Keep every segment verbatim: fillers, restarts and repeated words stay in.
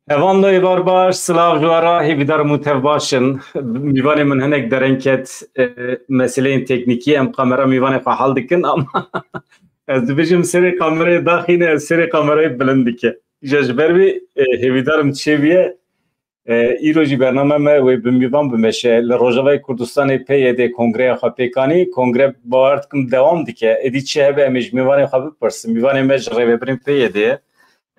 Hevan lo êvar baş, silav ji we re, hêvîdar im hûn tev baş in. Mîvanê min hinek dereng ket, e, meseleyên teknîkî, em kamera mîvanê xwe hal dikin, ama ez dibêjim serê kamerayê daxîne, ez serê kamerayê bilind dike. Îja ji ber wî, e, hêvîdar im çêbûye. E, îro jî bername me wê bi mîvan bimeşe. Li Rojavayê Kurdistanê P Y D kongreya xwe pêk anî, kongre bawer dikim dewam dike. Êdî çi hebe em ê ji mîvanê xwe bipirsin. Mîvanê me ji rêvebirên P Y D ye.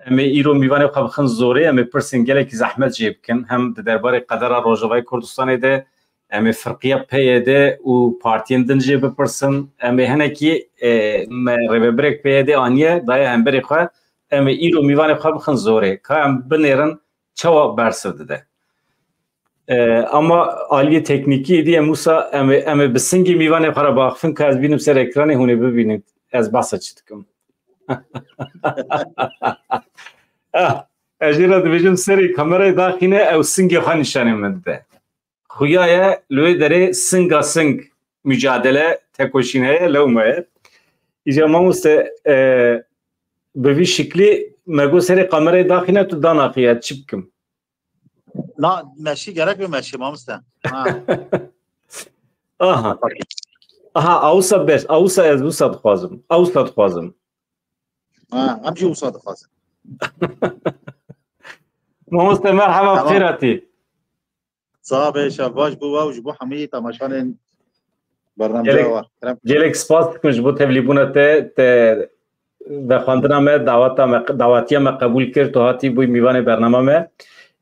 Em ê îro mîvanê xwe bixin zorê, em ê pirsên gelekî zehmet jê bikin. Hem di derbarê qedera Rojavayê Kurdistanê de em ê firqiya P Y D û partiyên din jê bipirsin. Em ê hinekî, e, me rêvebirek P Y D aniye, daye hemberê xwe, em ê îro mîvanê xwe bixin zorê. Ka em binêrin çawa bersiv dide. E, ama aliyê teknîkî êdî em wisa em ê, em ê bi singê mîvanê xwe re biaxifin, ka ez bînim ser ekranê hûn ê bibînin ez behsa çi dikim. Ah, ez jê re dibêjim serê kamerayê daxîne, ew singê xwe nîşanê min dide. Xuya ye, li wê derê singa sing mücadele, tekoşîn heye, lewma ye. Îca mamoste, e, bi vî şiklî me got serê kamerayê daxîne, tu danaxiye, çi bikim? Na, meşî gerek be meşî, mamoste. Ha. Aha. Aha, awsa bes, awsa ez wisa dixwazim. Awsa dixwazim. Ha, em jî wisa dixwazin. Mamoste, merhaba, Tamam. bi xêr hatî. Sax be, şevbaş bû we û ji bo hemî temaşanên bernameya Gelek, we. Kerem. gelek spas dikim ji bo tevlîbûna te, te vexwendina me, daweta me, dawetiya me qebûl kir, tu hatî bûyî mîvanê bernama me.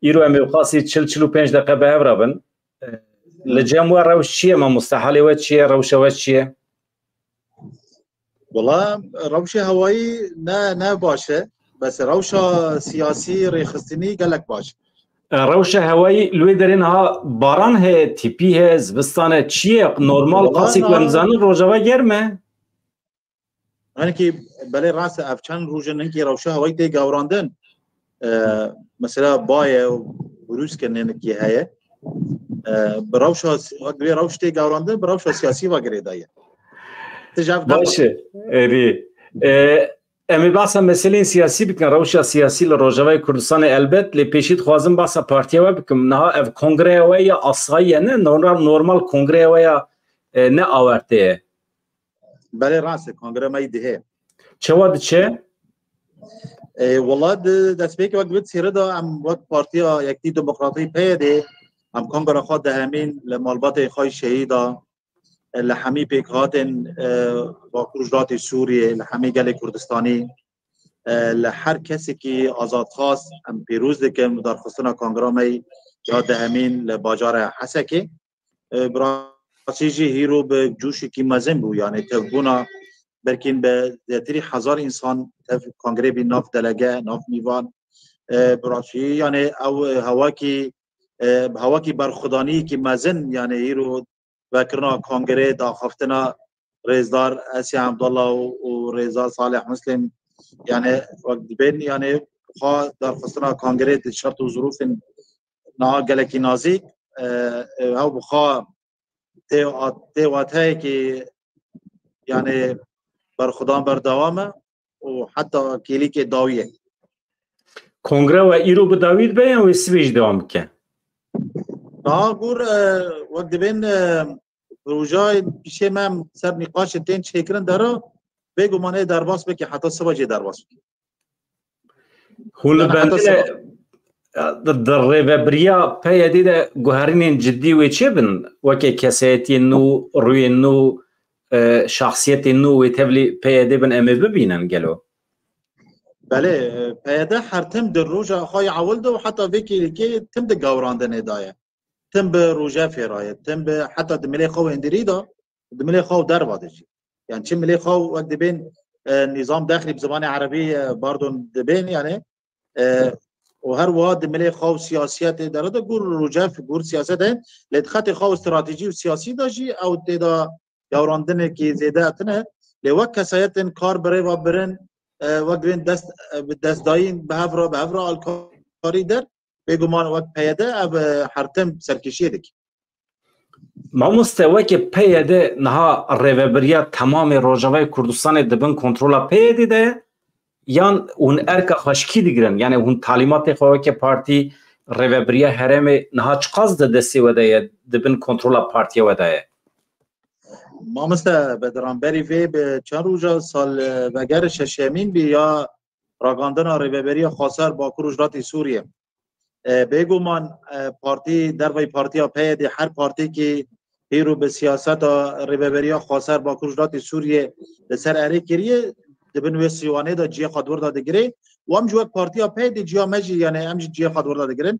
Îro em ê xasî çil, çil û pênc deqe bi hev re bin. Li cem we rewş çi ye mamoste? Halê we çi ye? Rewşa we çi ye? Wala rewşê hewayî ne, ne baş e. Bes rewşa siyasî, rêxistinî gelek baş e. E, rewşa hewayî li wê derê niha baran heye, tîpî heye, zivistan e, çi ye? Normal Wala qasî ku em na- zanin Rojava germ e. Hinekî belê rast e, ev çend roj in hinkî rewşa hewayî tê gewrandin. E, mesela baye û brûskirine hinkî heye. E, bi rewşa, wek divê rewş tê gewrandin, bi rewşa siyasî ve girêdaye. Ti ji ev Baş e, êdî. E, em ê behsa meseleyên siyasî bikin. Rewşa siyasî li Rojavayê Kurdistanê elbet, lê pêşî dixwazim behsa partiya we bikim. Niha ev kongreya we ya asayî ye, ne normal, normal kongreya we ya, e, ne awerte ye. Belê rast e, kongre me yî dihê. Çawa diçe? E, wela di destpêkê wek bi sêre de em wek Partiya Yekitî Demokratî P Y D em kongre xwe dihemîn li malbatê xwe yî şehîda, e, li hemî pêkhatên, e, Bakur Rojhilatê Sûriyê, li hemî gelê Kurdistanî, e, li her kesekî azadxwaz em pîroz dikin bi darxistina kongra me ya dehemîn li bajarê Hesekê. E, bi rastî jî hîro bi coşekî mezin bû, yanî tevbûna belkî bi zêtirî hezar însan tev kongrê bî, nav delege, nav mîvan. E, bi rastî, yanî ew, e, hewakî, e, hewakî berxwedaniyekî mezin, yanî hîro vekirina kongrê, daxiftina rêzdar Esya Abdullah û, û rêzdar Salih Muslim, yanî wek dibên, yanî xwe darxistina kongrê di şert û zirûfên niha gelekî nazîk, e, e, ew bi xwe tê, tê wateyekî, yanî berxwedan berdewam e û heta kêlîkê dawiyê. Kongre we îro bi dawî dibe yan wê sibê jî dewam bike? Niha gor, e, wek dibên, e, projeyên pişê me em ser nîqaşê tên çêkirin dera, bêguman ê derbas bike, heta siba jê derbas bike. Hûn li Yani heta bendê siba. Di, di rêvebiriya P Y D de guherînên cidî wê çêbin? Weke kesayetiyên nû, rûyên nû, e, şahsiyetên nû wê tevlî P Y D bin, em ê bibînin gelo? Belê, e, P Y D her tim di roja xwe ya ewil de û heta vê kêlîkê tim di gewrandinê de ye. Tim bi rojefê re ye, tim bi heta di milê xwe û êndirî de, di milê xwe û derva de jî. Yani çi milê xwe û wek dibên, e, nîzam dexlî bi zimanê erebî, e, pardon, dibên yani, e, û her wiha di milê xwe û siyasiyetê dere de gor rojef, gor siyaset heye, lê di xetê xwe û stratejî û siyasî de jî ew tê de gewrandinekî zêde tune. Lê wek kesayetên kar bi rê ve birin, e, wek dibên dest, e, bi destdayîn bi hev re, bi hev re alkarî der, bêguman wek P Y D ev, e, her tim serkêşiyê dike. Mamoste, weke P Y D niha rêvebiriya temamê Rojavayê Kurdistanê di bin kontrola P Y D de ye? yan hûn erka xwe ji kî digirin? Yani hûn talîmatê xwe weke partî rêvebiriya herêmê niha çiqas di destê we de ye, di bin kontrola partiya we de ye? Mamoste Bedran, berî vê bi çend roja sal, e, veger şeşemîn bî ya ragandina Rêveberiya Xweser Bakur Rojhilatê Sûriyê. E, bêguman, e, partî, dervey partiya P Y D, her partîkî hîro bi siyaseta Rêveberiya Xweser Bakur Rojhilatê Sûriyê li ser erê kiriye, di bin wê sîwanê de cihê xwe di wir de digire. Û em jî wek partiya P Y D ciya me jî, yani em jî cihê xwe di wir de digirin.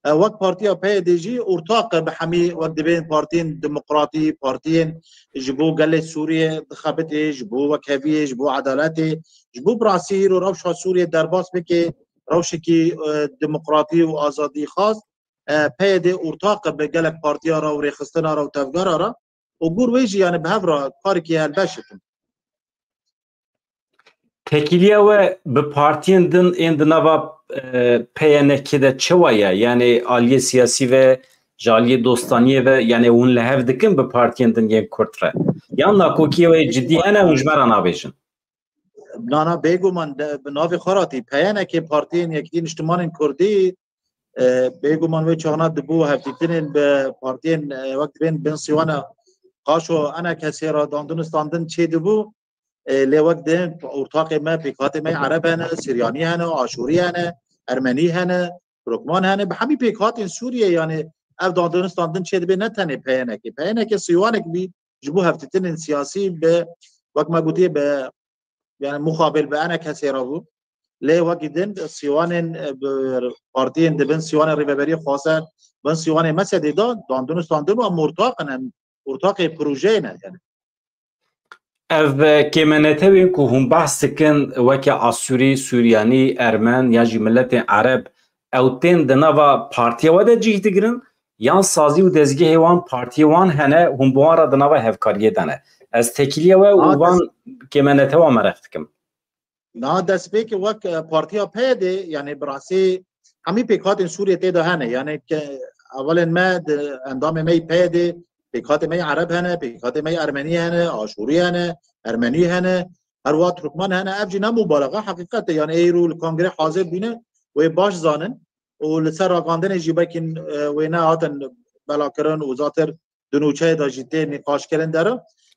E, wek partiya P Y D jî ortaq e bi hemî, wek dibên partiyên demokratî, partiyên ji bo gelê Sûriyê dixebitê, ji bo wekheviyê, ji bo edaletê, ji bo bi rastî îro rewşa Sûriyê derbas bike, rewşekî, e, demokratî û azadîxwaz, e, P Y D ortaq e bi gelek partiya re û rêxistina re û tevgera re. Û gor wê jî, yani bi hev re karekî helbeş dikin. Tekîliya we bi partiyên din ên di nava, e, P Y N K de çawa ye? Yani aliyê siyasî ve, ji aliyê dostaniyê ve, yani hûn li hev dikin bi partiyên din yên Kurd re? Yan nakokiyê we cidî hene, hûn ji me re nabêjin? Na, na, bêguman de, bi navê xwe ratî P Y N K, Partiyên Yekîtî Niştimanên Kurdî, e, bêguman wê çaxna dibû hevdîtinên bi partiyên, e, wek dibên bin sîwana qaşo ena kesê re dandin û standin çê dibû. E, lê wek din ortaqê me, pêkhatê me Ereb hene, Siryanî hene, Aşûrî hene, Ermenî hene, Turkman hene, bi hemî pêkhatên Sûriyê, yani ev dandin û standin çê dibe ne tenê P Y N K. P Y N K sîwanek bî ji bo hevdîtinên siyasî bi, wek me gotiye, bi, yani muxabil bi ena kesê re bû. Lê wekî din sîwanên, e, bi partiyên dibin sîwanê Rêveberiyê Xweser, bin sîwanê mesedê de dandin û standin û em ortaq in, em ortaqê projeyê ne yani. Ev, e, kêmenetewên ku hûn behs dikin, weke Asûrî, Suryanî, Ermen ya jî miletên Ereb, ew tên di nava partiya we de cih digirin? Yan sazî û dezgehê wan, partiyê wan hene, hûn bi wan re di nava hevkariyê de ne? Ez tekîliya we û van kêmenetewa mereq dikim. Na destpêkê wek, e, partiya P Y D, yani bi rastî hemî pêkhatên Sûriyê tê de hene. Yani ke hevalên me di endamê me yî P Y D, pêkhatê me yî Ereb hene, pêkhatê me yî Ermenî hene, Aşûrî hene, Ermenî hene, her wiha Turkmen hene. Ev jî ne mubalaxa, heqîqet e. Yani ê îro li kongrê hazir bîne, wê baş zanin û li ser ragandinê jî belkî, e, wê nehatin belakirin û zatir di nûçeyê de jî tê nîqaşkirin dere.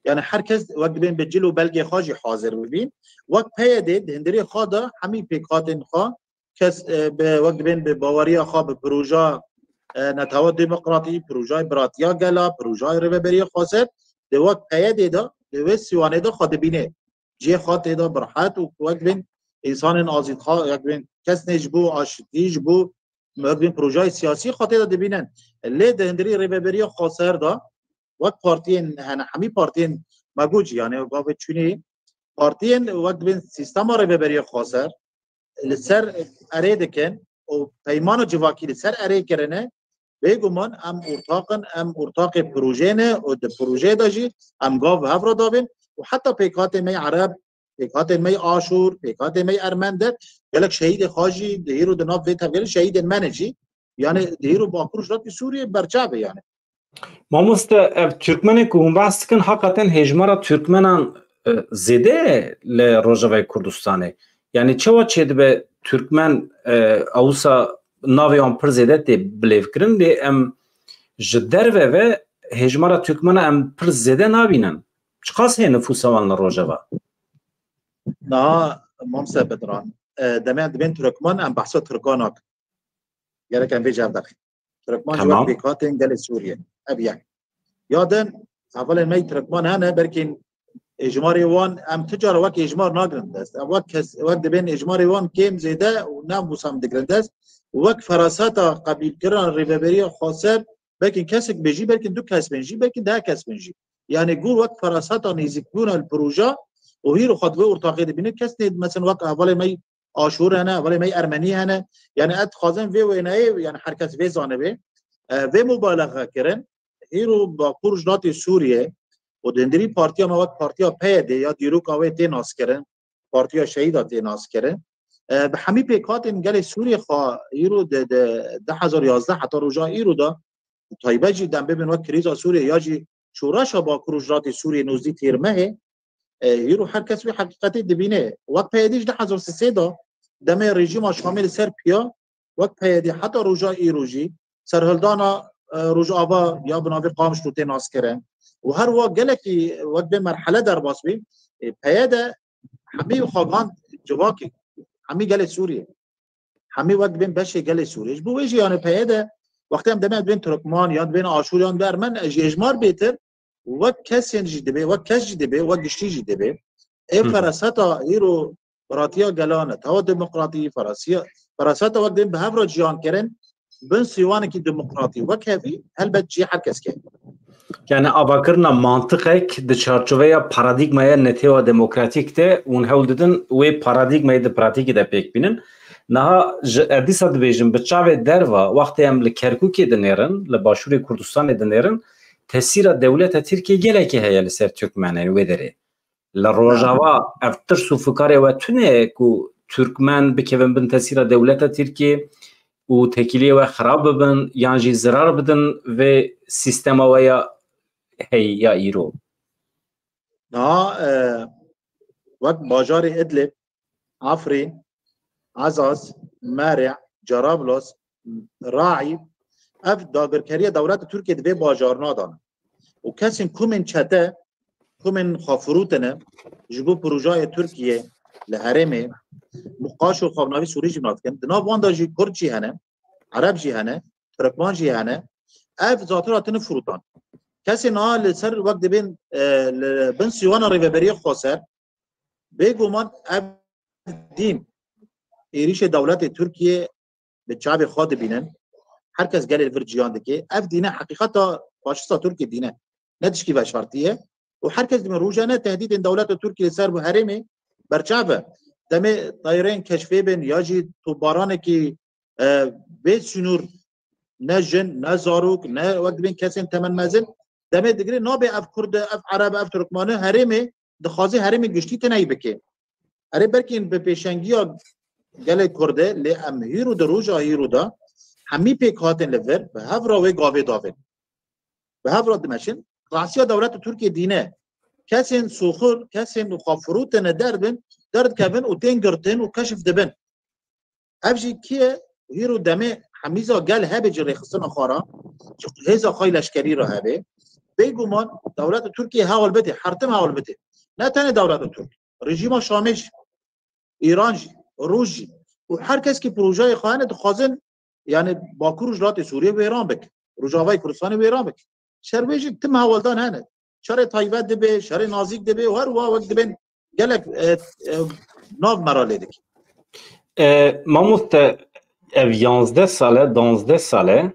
Yani her kes wek dibên bi cil û belgê xwe jî hazir bibîn. Wek P Y D di hundirê xwe de hemî pêkhatên xwe kes, e, bi, wek dibên bi baweriya xwe bi proja, e, Netewa Demokratî, projayê Biratiya Gela, projayê Rêveberiya Xweser, di wek P Y D de, di wê sîwanê de xwe dibîne. Cihê xwe tê de bi rehet û wek dibên însanên azîdxwaz, wek dibên kesnê ji bo aşitî, ji bo wek dibên projayê siyasî xwe tê de dibînin. Lê di hundirî Rêveberiya Xweser de wek partiyên hene, hemî partiyên me got jî, yani gavê çûnî partiyên wek dibên sîstema Rêveberiya Xweser li ser erê dikin û peymana civakî li ser erê kirine, bêguman em ortaq in, em ortaqê projeyê ne û di projeyê de jî em gav bi hev re davên û heta pêkhatê me yê Ereb, pêkhatên me yê Aşûr, pêkhatên me yê Ermen de gelek şehîdê xwe jî di hîro di nav vê tevgerê şehîdên me ne jî, yani di hîro Bakur Rojhilatê Sûriyê berçav e yani. Mamoste, ev Türkmenê ku hûn behs dikin, heqeten hêjmara Türkmenan, e, zêde ye li Rojavayê Kurdistanê. Yani çawa çêdibe Türkmen, e, ewsa navê wan pir zêde tê bilêvkirin, lê em ji derve ve hêjmara Türkmena em pir zêde nabînin. Çiqas heye nifûsa wan li Rojava? Niha Mamse Bedran, e, demê em dibên Türkmen, em behsa Tirkan nakin. Gerek em vê cevdexin. Tirkmen jî wek pêkhatên gelê Sûriyê. Ev yek. Ya din, hevalên me yî Tirkmen hene, belkî êjmarê wan em ti cara wek êjmar nagirin dest. Em wek kes, wek dibên êjmarê wan kêm zêde û ne wisa em digirin dest. Wek feraseta qebîlkirina Rêveberiya Xweser, belkî kesek bê jî, belkî du kes bên jî, belkî deh kes bên jî. Yani gor wek feraseta nêzîkbûna li proja û hîro xwe di vê ortaqê dibîne, kes nê, mesela wek hevalê me yî Aşûr hene, hevalê me yî Ermenî hene. Yani ez dixwazim vê wêneyê, yani her kes vê zanibe. E, vê mubalexe kirin. Hîro Bakur Rojhilatê Sûriyê û di hundirî partiya me wek partiya P Y D ya dîroka wê tê naskirin, partiya şehîda tê naskirin. E, bi hemî pêkhatên gelê Sûriyê xwe hîro di, di du hezar yazdeh heta roja îro de, taybet jî dem bibin wek krîza Sûriyê ya jî şoreşa Bakur Rojhilatê Sûriyê nozdî têrmehê, E, hîro her kes wê heqîqetê dibîne. Wek P Y D ji du hezar sê de demê rejîma Şamê li ser piya, wek P Y D heta roja îro jî serhildana, e, Rojava ya bi navê Qamişlo tê naskirin. Û her wa gelekî wek vê merhele derbas bî, e, P Y D hemî xwe gihand civakê, hemî gelê Sûriyê. Hemî wek dibên beşê gelê Sûriyê. Ji bo wê jî, yani, P Y D wextê em dibên, dibên Tirkman, yan dibên Aşûr, yan dibên Ermen, ji hejmar bêtir, wek kesên jî dibê, wek kes jî dibê, wek giştî jî dibê. Ê Hı hı. Feraseta îro biratiya gelan e, tawa demokratî, ferasiya, feraseta wek dibên bi hev re ciyan kirin, bin sîwanekî demokratî wek hevî, helbet cî her kes ke. Yani avakirina mantiqek di çarçoveya paradîgmaya netêwa demokratîk de hûn hewl didin wê paradîgmayê di pratîkê de pêk bînin. Niha ji, ez dîsa dibêjim, bi çavê derva, wextê em li Kerkûkê dinêrin, li Başûrê Kurdistanê dinêrin, tesîra dewleta Tirkiyê gelekî heye li ser Tirkmenên wê derê. Li Rojava ev tirs û fikarê we tune ye ku Tirkmen bikevin bin tesîra dewleta Tirkiyê û têkiliyê we xirab bibin yan jî zirar bidin vê sîstema we ya heyî ya îro? Niha, e, wek bajarê Idlib, Efrîn, Ezaz, Merê, Cerablos, Raî, ev dagirkeriya dewleta Tirkiyê di vê bajarna de ne. Û kesên kumên çete, kumên xwe firûtine ji bo projeyê Tirkiyê li herêmê, Muqaşo xwe bi navî Sûrî jî navdikin. Di nav wan de jî Kurd jî hene, Ereb jî hene, Tirkman jî hene. Ev zaten hatine firûtan. Kesê niha li ser wek dibên, e, li bin sîwana Rêveberiya Xweser, bêguman ev dîn êrîşê dewletê Tirkiyê bi çavê xwe dibînin. Her kes gelê li vir ciyan dike. Ev dîne heqîqeta faşista Tirkiyê dîne. Ne tişkî veşartî ye. Û her kes dibîne rojane tehdîtên dewleta Tirkiyê li ser bi herêmê berçav e. Demê tayirên keşfê bin ya jî topbaranekî, e, bê sînor, ne jin, ne zarok, ne wek dibên kesên temenmezin, demê digire nabe ev Kurd e, ev Ereb e, ev Tirkman e, herêmê dixwaze herêmê giştî tineyî bike. Erê belkî bi pêşengiya gelê Kurd e, lê em hîro di roja hîro de hemî pêk hatin li vir, bi hev re wê gavê davên. Bi hev re dimeşin. Rasiya dewleta Tirkiyê dîne. Kesên soxir, kesên xwe firûtine derdin, derdikevin û tên girtin û keşif dibin. Ev jî kî ye? Hîro demê hemîza gel hebe ji rêxistina xwe re, ji hêza xwe yê leşkerî re hebe. Bêguman dewleta Tirkiyê hewl bidê, her tim hewl bidê. Ne tenê dewleta Tirk, rejîma Şamê jî, Îran jî, Rûs jî û her kes ki projeyê xwe hene dixwazin, yani Bakur Rojhilatê Sûriyê wêran bik, Rojavayê Kurdistanê wêran bik. Şer wê jî tim hewldan hene. Şerê taybet dibe, şerê nazîk dibe û her wa wek dibên gelek, e, e, nav meralê dike. E, mamoste, ev yanzdeh sale, danzdeh sale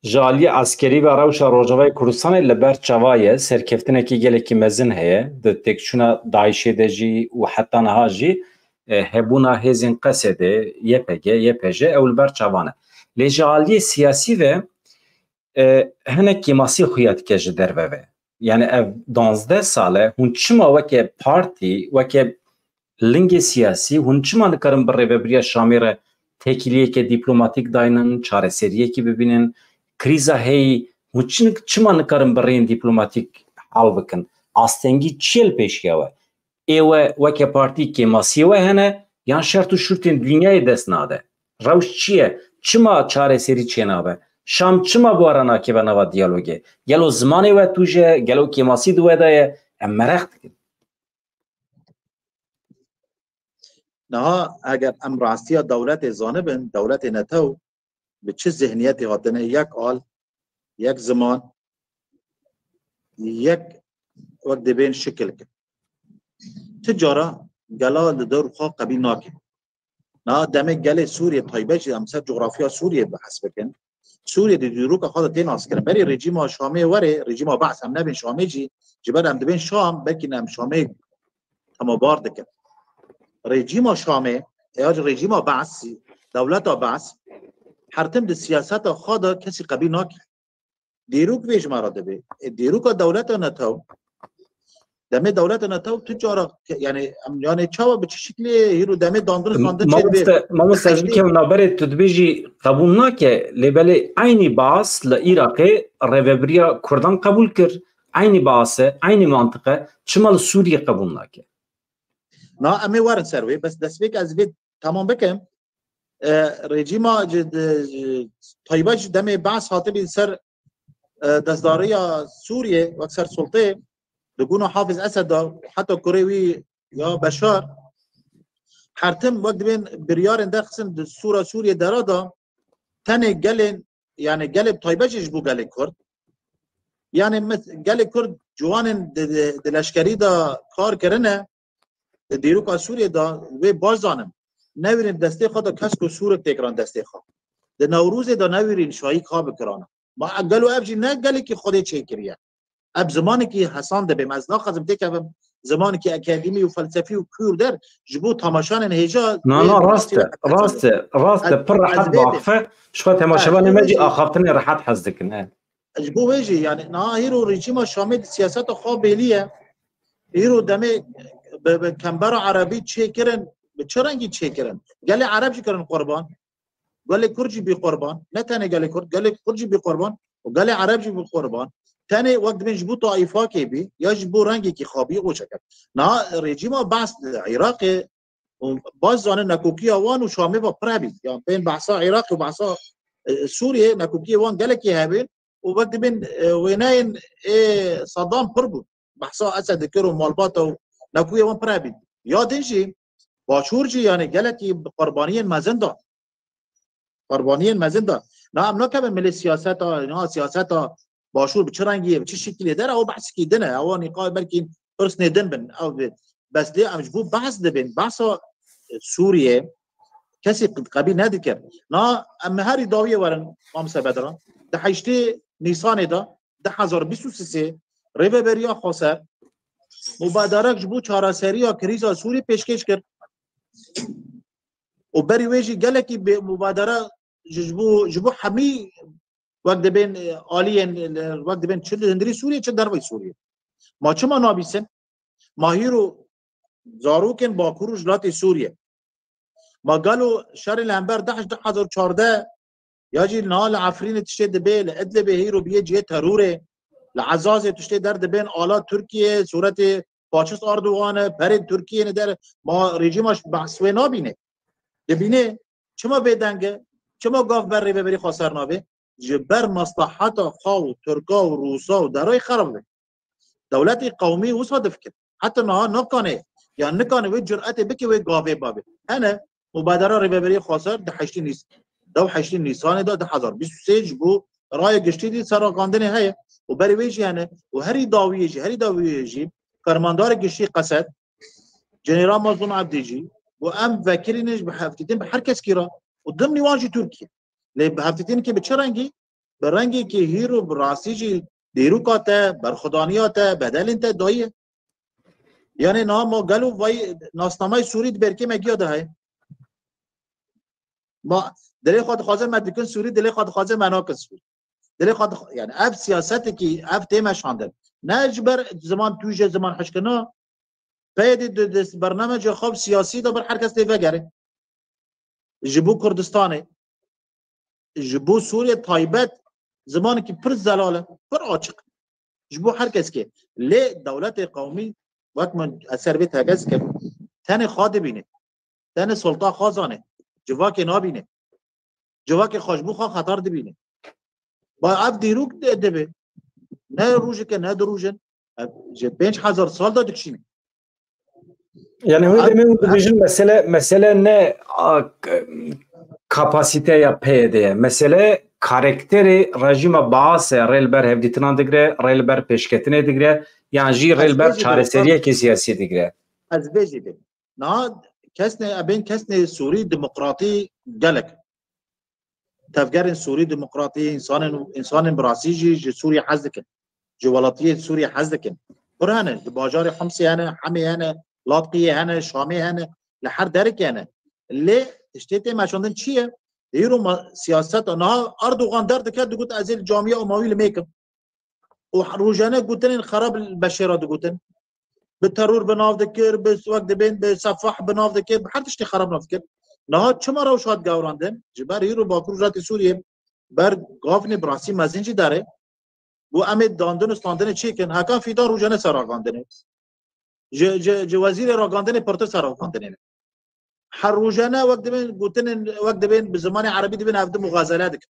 ji aliyê eskerî ve rewşa Rojavayê Kurdistanê li ber çava ye, serkeftinekî gelekî mezin heye, di têkçûna DAIŞê de jî û heta niha jî, e, hebûna hêzên QSD'ê, YPG, YPJ, ew li ber çavan e. Lê ji aliyê siyasî ve, e, hinek kêmasî xuya dike ji derve ve. Yani ev danzdeh sal e, hûn çima weke partî, weke lingê siyasî, hûn çima nikarin bi Rêvebiriya Şamê re têkiliyeke dîplomatîk daynin, çareseriyekî bibînin? Krîza heyî, hûn çi-, çima nikarin bi rêyên dîplomatîk hal bikin? Astengî çi ye li pêşiya we? Ê we weke partî kêmasiyê we hene yan şert û şurtên dinyayê dest nade? Rewş çi ye? Çima çareserî çênabe? Şam çima bi we re nakeve nava diyalogê? Gelo zimanê we tûj e? Gelo kêmasî di we de ye? Em mereq dikin. Niha eger em rastiya dewletê zanibin, dewletê netew bi çi zihniyetê hatine, yek al, yek ziman, yek wek dibên şikil kin. Ti cara gela li dor xwe qebîl nake. Niha demê gelê Sûriyê taybet jî em ser coğrafya Sûriyê behs bikin. Sûriyê di dîroka xwe de tê naskirin. Berê rejîma Şamê were, rejîma Be's em nebên Şamê jî, ji ber em dibên Şam, belkî ne em Şamê temabar dikin. Rejîma Şamê, ya jî rejîma Be's, dewleta Be's, her tim di siyaseta xwe de kesî qebîl nake. Dîrok vê ji me re dibe. E, dîroka dewleta netew, demê dewleta netew tu cara, yani, em, yani çawa bi çi şiklê hîro demê dandin xandin çê dibe? Mamoste, mamoste, ji kev naberê tu dibêjî qebûl nake, lê belê eynî Be's li Iraqê rêvebiriya Kurdan qebûl kir. eynî baas e, eynî mantiq e, çima li Sûriyê qebûl nake? Na, em ê werin ser wê, bes destpêk ez vê tamam bikim. E, rejîma ji, de, ji, taybet ji demê Baas hatibî ser, e, destdariya Sûriyê, wek ser sultê, di guna Hafiz Esed de, heta kurê wî ya Beşar, her tim wek dibên biryarên derxistin di Sûra Sûriyê dera da, tenê gelên, yani gelê taybet jî ji bo gelê Kurd. Yani mes-, gelê Kurd ciwanên di, di, di leşkerî de kar kirine, di dîroka Sûriyê de wê baş zanin. Newêrên destê xwe de kesk û sûrek tê kirin destê xwe. Di Newrozê de newêrên şahî ka bikirana. Ma gelo ev jî ne gelekî Xwedê çêkiriye. Ev zimanekî hesan dibêm. Ez naxwazim têkevim zimanekî akademî û felsefî û kûr der ji bo tamaşanên hêja. Na, na, rast e, rast e, rast e, pir rehet baqif e. Ji xwe temaşevanê me jî axaftinê rehet hez dikin, he. Ji bo wê jî, yani, niha hîro rejîma Şamê di siyaseta xwe bêlî ye. Hîro demê bi, bi kembera erebî çêkirin, bi çi rengî çêkirin? Gelê ereb jî kirin qurban. Gelê Kurd jî bî qurban. Ne tenê gelê Kurd, gelê Kurd jî bî qurban û gelê ereb jî bî qurban. Tenê wek dibên ji bo taîfakê bî ya ji bo rengekî xwe bî, o çeker. Niha rejîma Baas di Iraqê û baş zanin nekokiya wan û Şamê ve pir hebî. Yan bên behsa Iraq û behsa, e, Sûriyê, nekokiyê wan gelekî hebî û wek dibên, e, wêneyên ê Saddam pir bûn. Behsa Esed dikir û malbata û nekokiyê wan pir hebî. Ya din jî Başûr jî, yani, gelekî bi qurbaniyên mezin da. Qurbaniyên mezin da. Na em nakevin milê siyaseta, na siyaseta Başûr bi çi rengî ye, bi çi şekilê der, ew behsekî din e. Ew nîqaş belkî pirsnê din bin. Ew bi, bes lê em ji bo behs dibin. Behsa, e, Sûriyê kesî qebîl nedikir. Na em herî dawiyê werin, Mamse Bedran. Di heştê Nîsanê de du hezar bîst û sê Rêveberiya Xweser mubadarek ji bo çareseriya krîza Sûriyê pêşkêş kir. Û berî wê jî gelekî bê-, mubadara ji, ji bo, ji bo hemî wek dibên, e, aliyên, e, wek dibên çi li hundirî Sûriyê, çi derveyî Sûriyê. Ma çima nabîsin? Ma hîro zarokên Bakur û Rojhilatê Sûriyê. Ma gelo şerê li hember DAIŞ du hezar çardeh ya jî niha li Efrînê tiştê dibê, li Idlibê hîro bîye cihê terorê, li Ezazê tiştê derdibên ala Tirkiyê, sûretê faşist Erdogan e, perên Tirkiyê ne der, ma rejîma Baas wê nabîne. Dibîne, çima bêdeng e? Çima gav ber Rêveberiya Xweser nabe? Ji ber maslaheta xwe û Tirka û Rûsa û derayê xerab be. Dewletê qewmî wisa difikir. Heta niha nakane, yan nikane wê curetê bike wê gavê babe. Hene mubadera Rêveberiya Xweser di heştê Nîs-, dew heştê Nîsanê de du hezar bîst û sê ji bo raya giştî dî serraqandinê heye û berî wê jî hene û herî dawiyê jî, herî dawiyê jî fermandarê giştî Qesed, General Mazlûm Ebdî jî û em vekirî ne ji bi hevdîtin bi her keskî re û dimnî wan jî Tirkiye. Lê bi hevdîtinkê bi çi rengî? Bi rengekî hîro bi rastî jî dîroka te, berxwedaniya te, bedelên te daye. Yanê niha ma gelo vay nasnameya Sûrî di berkê me giya de heye. Ma dilê xwe dixwaze me dikin Sûrî, dilê xwe dixwaze me nakin Sûrî. Dilê xwe dix-, yani ev siyasetekî, ev tê meşandin. Ne ji ber ziman tûje, ziman hişkina, P Y D di, di bernamecê xwe siyasî de bir her kes tê vegerê. Ji bo Kurdistanê, ji bo Sûriyê taybet zimanekî pir zelal e, pir açiq. Ji bo her keskê. Lê dewletê qewmî, wek min ez ser vê tekez dikim, tenê xwe dibîne. Tenê sulta xwe zane. Civakê nabîne. Civakê xwe ji bo xwe xeter dibîne. Ba ev dîrok de, dibe. Ne rojeke, ne du rojan. Ev ji pênc hezar sal de dikişîne. Yani hûn demê hûn dibêjin mesele, mesele ne, a, k-, kapasite ya P Y D ye. Mesele karakterê rejîma Baas e, rê li ber hevdîtinan digire, rê li ber pêşketinê digire, yan jî rê li ber çareseriyekê siyasî digire. Ez vê jî bêm. Niha kesnê, ebên kesnê Sûrî demokratî gelek. Tevgerên Sûrî demokratî, însanên, însanên bi rastî jî ji Sûriyê hez dikin. Ji welatiyê Sûriyê hez dikin. Pir hene, di bajarê Himsê hene, Hemê hene, Latqiyê hene, Şamê hene, li her derekê hene. Lê tiştê tê meşandin çi ye? Îro ma-, siyaseta niha Erdogan derdike, digot ez ê li camiya Umawî li mêkim. Û rojane gotinên xerab li Beşêra digotin. Bi teror bi nav dikir, bi wek dibên bi sefah bi nav dikir, bi her tiştê xerab nav dikir. Niha çima rewş hat gewrandin? Ji ber hîro Bakur Rojhilatê Sûriyê ber gavnê bi rastî mezin jî derê. Got, em ê dandin û standinê çêkin. Hakan Fîdan rojane ser ragandinê. Ji, ji, ji wezîrê ragandinê pirtir ser ragandinê ne. Her rojane wek dibên gotinên, wek dibên bi zimanê erebî dibên hevdi muxazele dikin.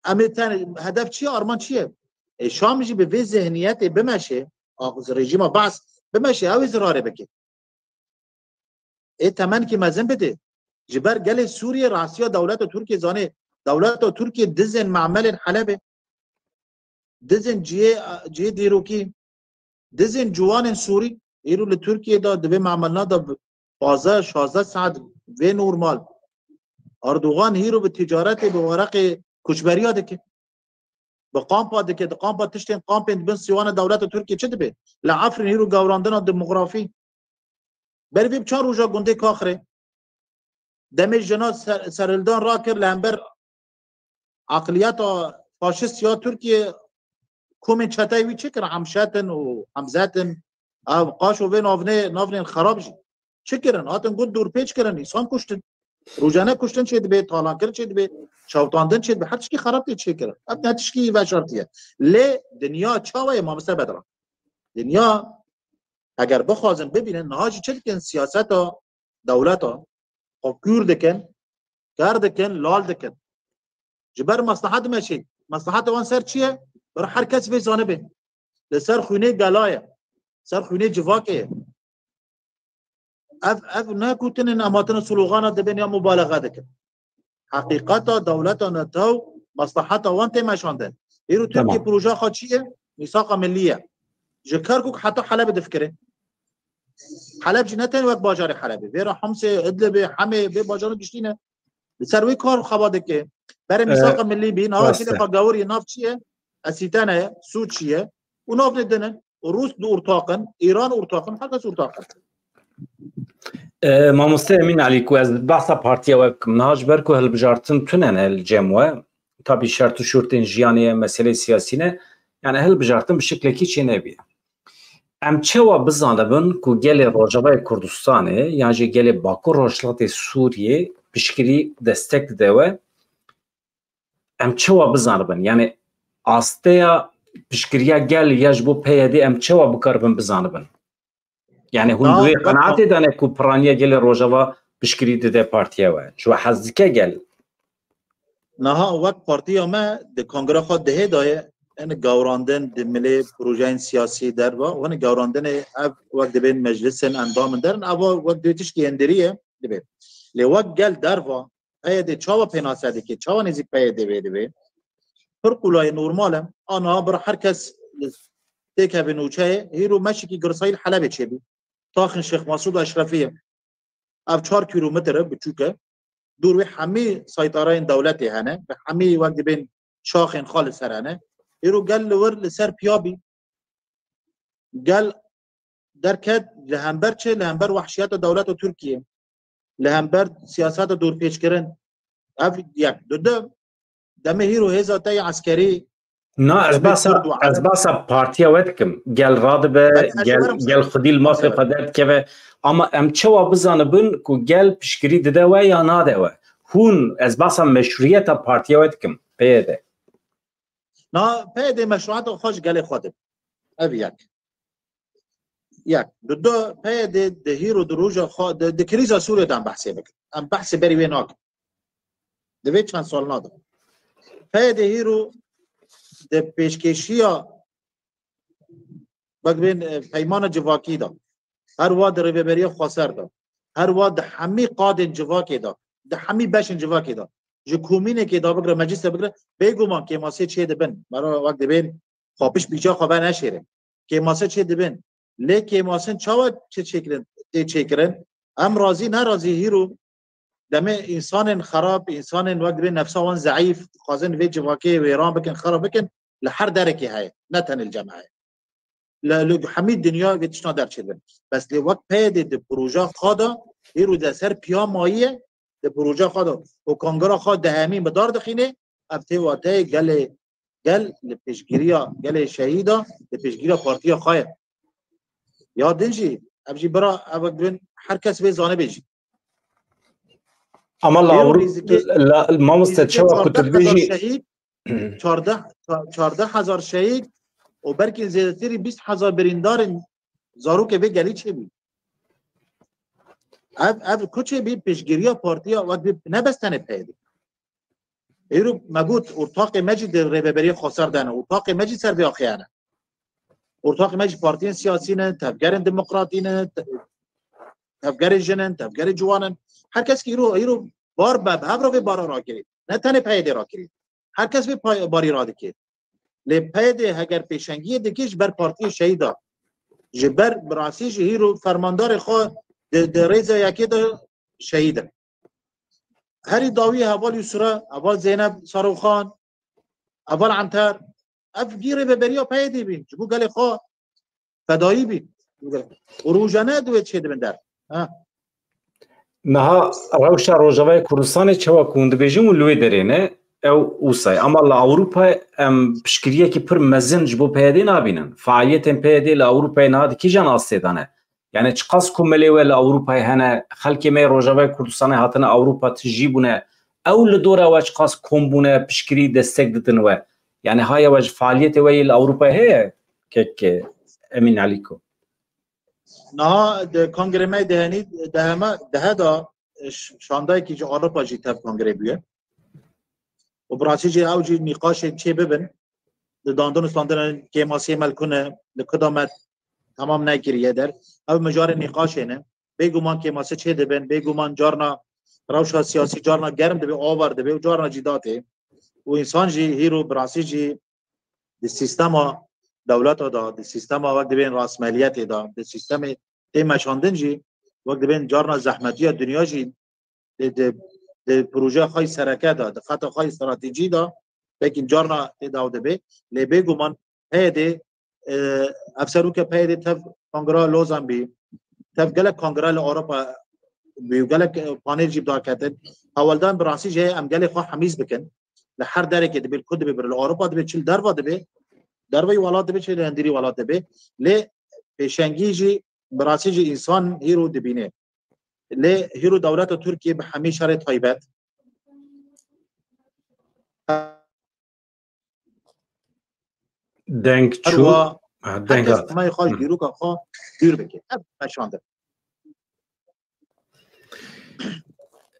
Em ê ten, hedef çi ye, armanc çi ye? Ê, Şam jî bi vê zihniyetê bimeşe, a, rejîma Baas bimeşe, ew ê zirarê bike. Ê temenkî mezin bide. Ji ber gelê Sûriyê rastiya dewleta Tirkiyê zanê. Dewleta Tirkiyê dizên memelên Helebê, dizên cihê, cihê dîrokî, dizên ciwanên Sûrî, îro li Tirkiyê de di vê memelna de bi pazdeh şazdeh saet vê normal. Erdogan hîro bi ticaretê, bi wereqê koçberiya dike. Bi kampa dike, di kampa tiştên kampên di bin sîwana dewleta Tirkiyê çi dibe? Li Efrîn hîro gewrandina demografî. Berî vê bi çar roja gundê Kaxirê demê jina ser-, serhildan rakir li hember aqliyeta faşist ya Tirkiyê komên çeteyê wî çi kirin? Hemşet in û Hemzet in. Ev qaş û vê navnê-, navnên xerab jî. Çi kirin? Hatin gund dûrpêç kirin, însan kuştin. Rojane kuştin çê dibe, talankirin çê dibe, çawtandin çê dibe, her tişkî xerab tê çêkirin. Ev ne tişkî veşartî ye. Lê dinya çawa ye, mamoste Bedran? Dinya eger bixwazin bibînin, niha jî çi dikin? Siyaseta dewleta xwe kûr dikin, ker dikin, lal dikin. Ji ber meslehet dimeşin. Mesleheta wan ser çi ye? Ber her kes vê zanibe. Li ser xwînê gela ye. Ser xwînê civakê ye. Ev, ev ne gotinên em hatine slogana dibin ya mubalexe dikin. Heqîqeta dewleta netew, mesleheta wan tê meşandin. Îro Tirkiye Tamam. proja xwe çi ye? Mîsaqa millî ye. Ji Kerkûk heta Helebê difikire. Heleb jî ne tenê wek bajarê Helebê. Vêra Homsê, Idlibê, Hemê, vê bajaran giştî ne. Li ser wê kar xeba dike. Berê Ee, mîsaqa millî bî, niha rast e. Kêleka gewir yê nav çi ye? Esîtene ye, Sûçî ye. Û navnê din in. Rûs di ortaq in, Îran ortaq in, herkes ortaq in. E, Mamoste Emîn Elî, ku ez behsa partiya we bikim, niha ji ber ku hilbijartin tune ne li cem we, tabî şert û şûrtên jiyanê ye, meseleyê siyasî ne, yani hilbijartin bi şiklekî çênebiye. Em çawa bizanibin ku gelê Rojavayê Kurdistanê yan jî gelê Bakur Rojhilatê Sûriyê piştgirî destek dide we? Em çawa bizanibin? Yani asteya piştgiriya gel ya ji bo P Y D em çawa bikaribin bizanibin? Yani hûn Na, di wê wek qenaatê de ne ku piraniya gelê Rojava piştgirî dide partiya we? Ji we hez dike gel? Niha wek partiya me di kongra xwe dihê de ye, yani gewrandin di milê projeyên siyasî derva, yani gewrandinê ev wek dibên meclisên endamên derin, eva wek dibê tişkî hindiriye dibe. Lê wek gel derva, P Y D çawa pênase dike, çawa nêzîk P Y D vê dibe? Pir qulayê normal e. Ana bir her kes têkeve nûçeyê, hîro meşikî girsayî li Helebê çêbû. Taxên Şêx Mesûd Eşrefî ye. Ev çar kîlometre biçûk e. Dûr wê hemî saytareyên dewletê hene. Bi hemî wek dibên şaxên xwe li ser hene. Îro gel li wir li ser piya bî. Gel derket li hember çi? Li hember wehşiyeta dewleta Tirkiyê. Li hember siyaseta dûrpêçkirin. Ev yek. Dudu, demê hîro hêza te yê eskerî Na, ez Dibê behsa, Kurd û ez Ereb. behsa partiya we dikim. Gel radibe, Belê, ez gel, werim gel xwedî li mafê Evet. xwe derdikeve. Ama em çawa bizanibin ku gel piştgirî dide we ya nade we? Hûn, ez behsa meşrûyeta partiya we dikim, P Y D. Na, P Y D meşruata xwe ji gelê xwe dibe. Ev yek. Yek. Dudu, P Y D di hîro di roja xwe, di, di krîza Sûriyê de em behsê bikin. Em behsê berî wê nakin. Di vê çend salna de. P Y D hîro di pêşkêşiya, bak bên, e, peymana civakî de, her wa di rêveberiya xweser de, her wa di hemî qadên civakê de, di hemî beşên civakê de, ji komînekê de bigire, meclîs de bigire, bêguman kêmasê çê dibin. Mero wek dibên xwe pişt pîça xwe veneşêrin. Kêmase çê dibin. Lê kêmasin çawa çê çêkirin, tê çêkirin? Em razî nerazî hîro demê însanên xerab, însanên wek dibê nefsa wan zeîf, dixwazin vê civakê wêran bikin, xerab bikin, li her derekê heye, ne tenê li cem heye. Li, li hemî dinya vê tiştan derçêdibin. Bes lê wek P Y D di proja xwe de, hîro de ser piya mayiye, di proja xwe de û kongra xwe dehemîn bi dar dixîne, ev tê wateyê gelê, gel li pêşgiriya gelê şehîda, li pêşgiriya partiya xwe ye. Ya din jî, ev jî bira, ev bin her kes vê zanibe jî. Ama Lê lawrû, rîzikê, la, mamoste rîzikê çawa ku tu çardeh hezar dibêjî, şehîd, çardeh, çardeh hezar şehîd û belkî zêdetirî bîst hezar birîndarên zarokê vê gelî çêbû. Ev, ev ku çêbî pêşgiriya partiya wek bî ne bes tenê P Y D. Îro me got, ortaqê me jî di rêveberiya xweser de ne, ortaqê me jî ser vê axê ne. Ortaqê me jî partiyên siyasî ne, tevgerên demokratî ne, te-, tevgerê jin in, tevgerê ciwan in. Her kes ki îro, îro bar be, bi hev re vê bara rakirî. Ne tenê P Y D rakirî. Her kes vê pay-, barî radike. Lê P Y D heger pêşengiyê dike ji ber partiyê şehîda. Ji ber bi rastî jî hîro fermandarê xwe di, di rêza yekê de şehîd in. Herî dawî heval Yusra, heval Zeynep Saroxan, heval Anter, ev gî rêveberiya P Y D bîn. Ji bo gelê xwe fedayî bîn. Û rojane divê çêdibin der. Ha. Niha rewşa Rojavayê Kurdistanê çawa ku hûn dibêjin û li wê derê ne, ew wisa ye. Ama li Ewropa em piştgiriyekî pir mezin ji bo P Y D nabînin. Faaliyetên P Y D li Ewropayê niha di kîjan astê de ne? Yani çiqas komelê we li Ewropayê hene, xelkê me yê Rojavayê Kurdistanê hatine Ewropa tijî bûne, ew li dora we çiqas kom bûne, piştgirî destek didin we? Yani haya we ji faaliyetê we yê li Ewropayê heye, kek, e, Emîn Elîko? Niha di kongrê me dehenî, deheme, dehe da, e, ş-, şandayekî ji Ewropa jî tev kongrê bûye. Û bi rastî jî ew jî nîqaşên çê bibin, di dandin û standinên kêmasiyê me li ku ne, li ku da me temam nekiriye der. Ew mijarê nîqaşê ne. Bêguman kêmasî çê dibin, bêguman carna rewşa siyasî carna germ dibe, avar dibe û carna jî datê. Û însan jî hîro bi rastî jî di sîstema dewleta de, di sîstema wek dibên rastmeliyetê de, di sîstemê tê meşandin jî wek dibên carna zehmetiya dinya jî di, di, di projeya xwe yî sereke de, di xeta xwe yî stratejî de, belkî carna tê daw dibe. Lê bêguman P Y D, e, ev serokê P Y D tev kongra Lozan bî, tev gelek kongra li Ewropa bî û gelek, e, panel jî bi dar ketin. Hewldan bi rastî jî heye em gelê xwe hemîz bikin. Li her derekê dibe, li ku dibe, li Ewropa dibe, çi li derva dibe, derveyî welat dibe, çi li hundirî welat dibe. Lê pêşengî jî bi rastî jî însan hîro dibîne. Lê hîro dewleta Tirkiyê bi hemî şerê taybet. Deng çû. Her wa, ha, deng hat. Her kes xwe ji dîroka xwe dûr bike. Ev meşandin.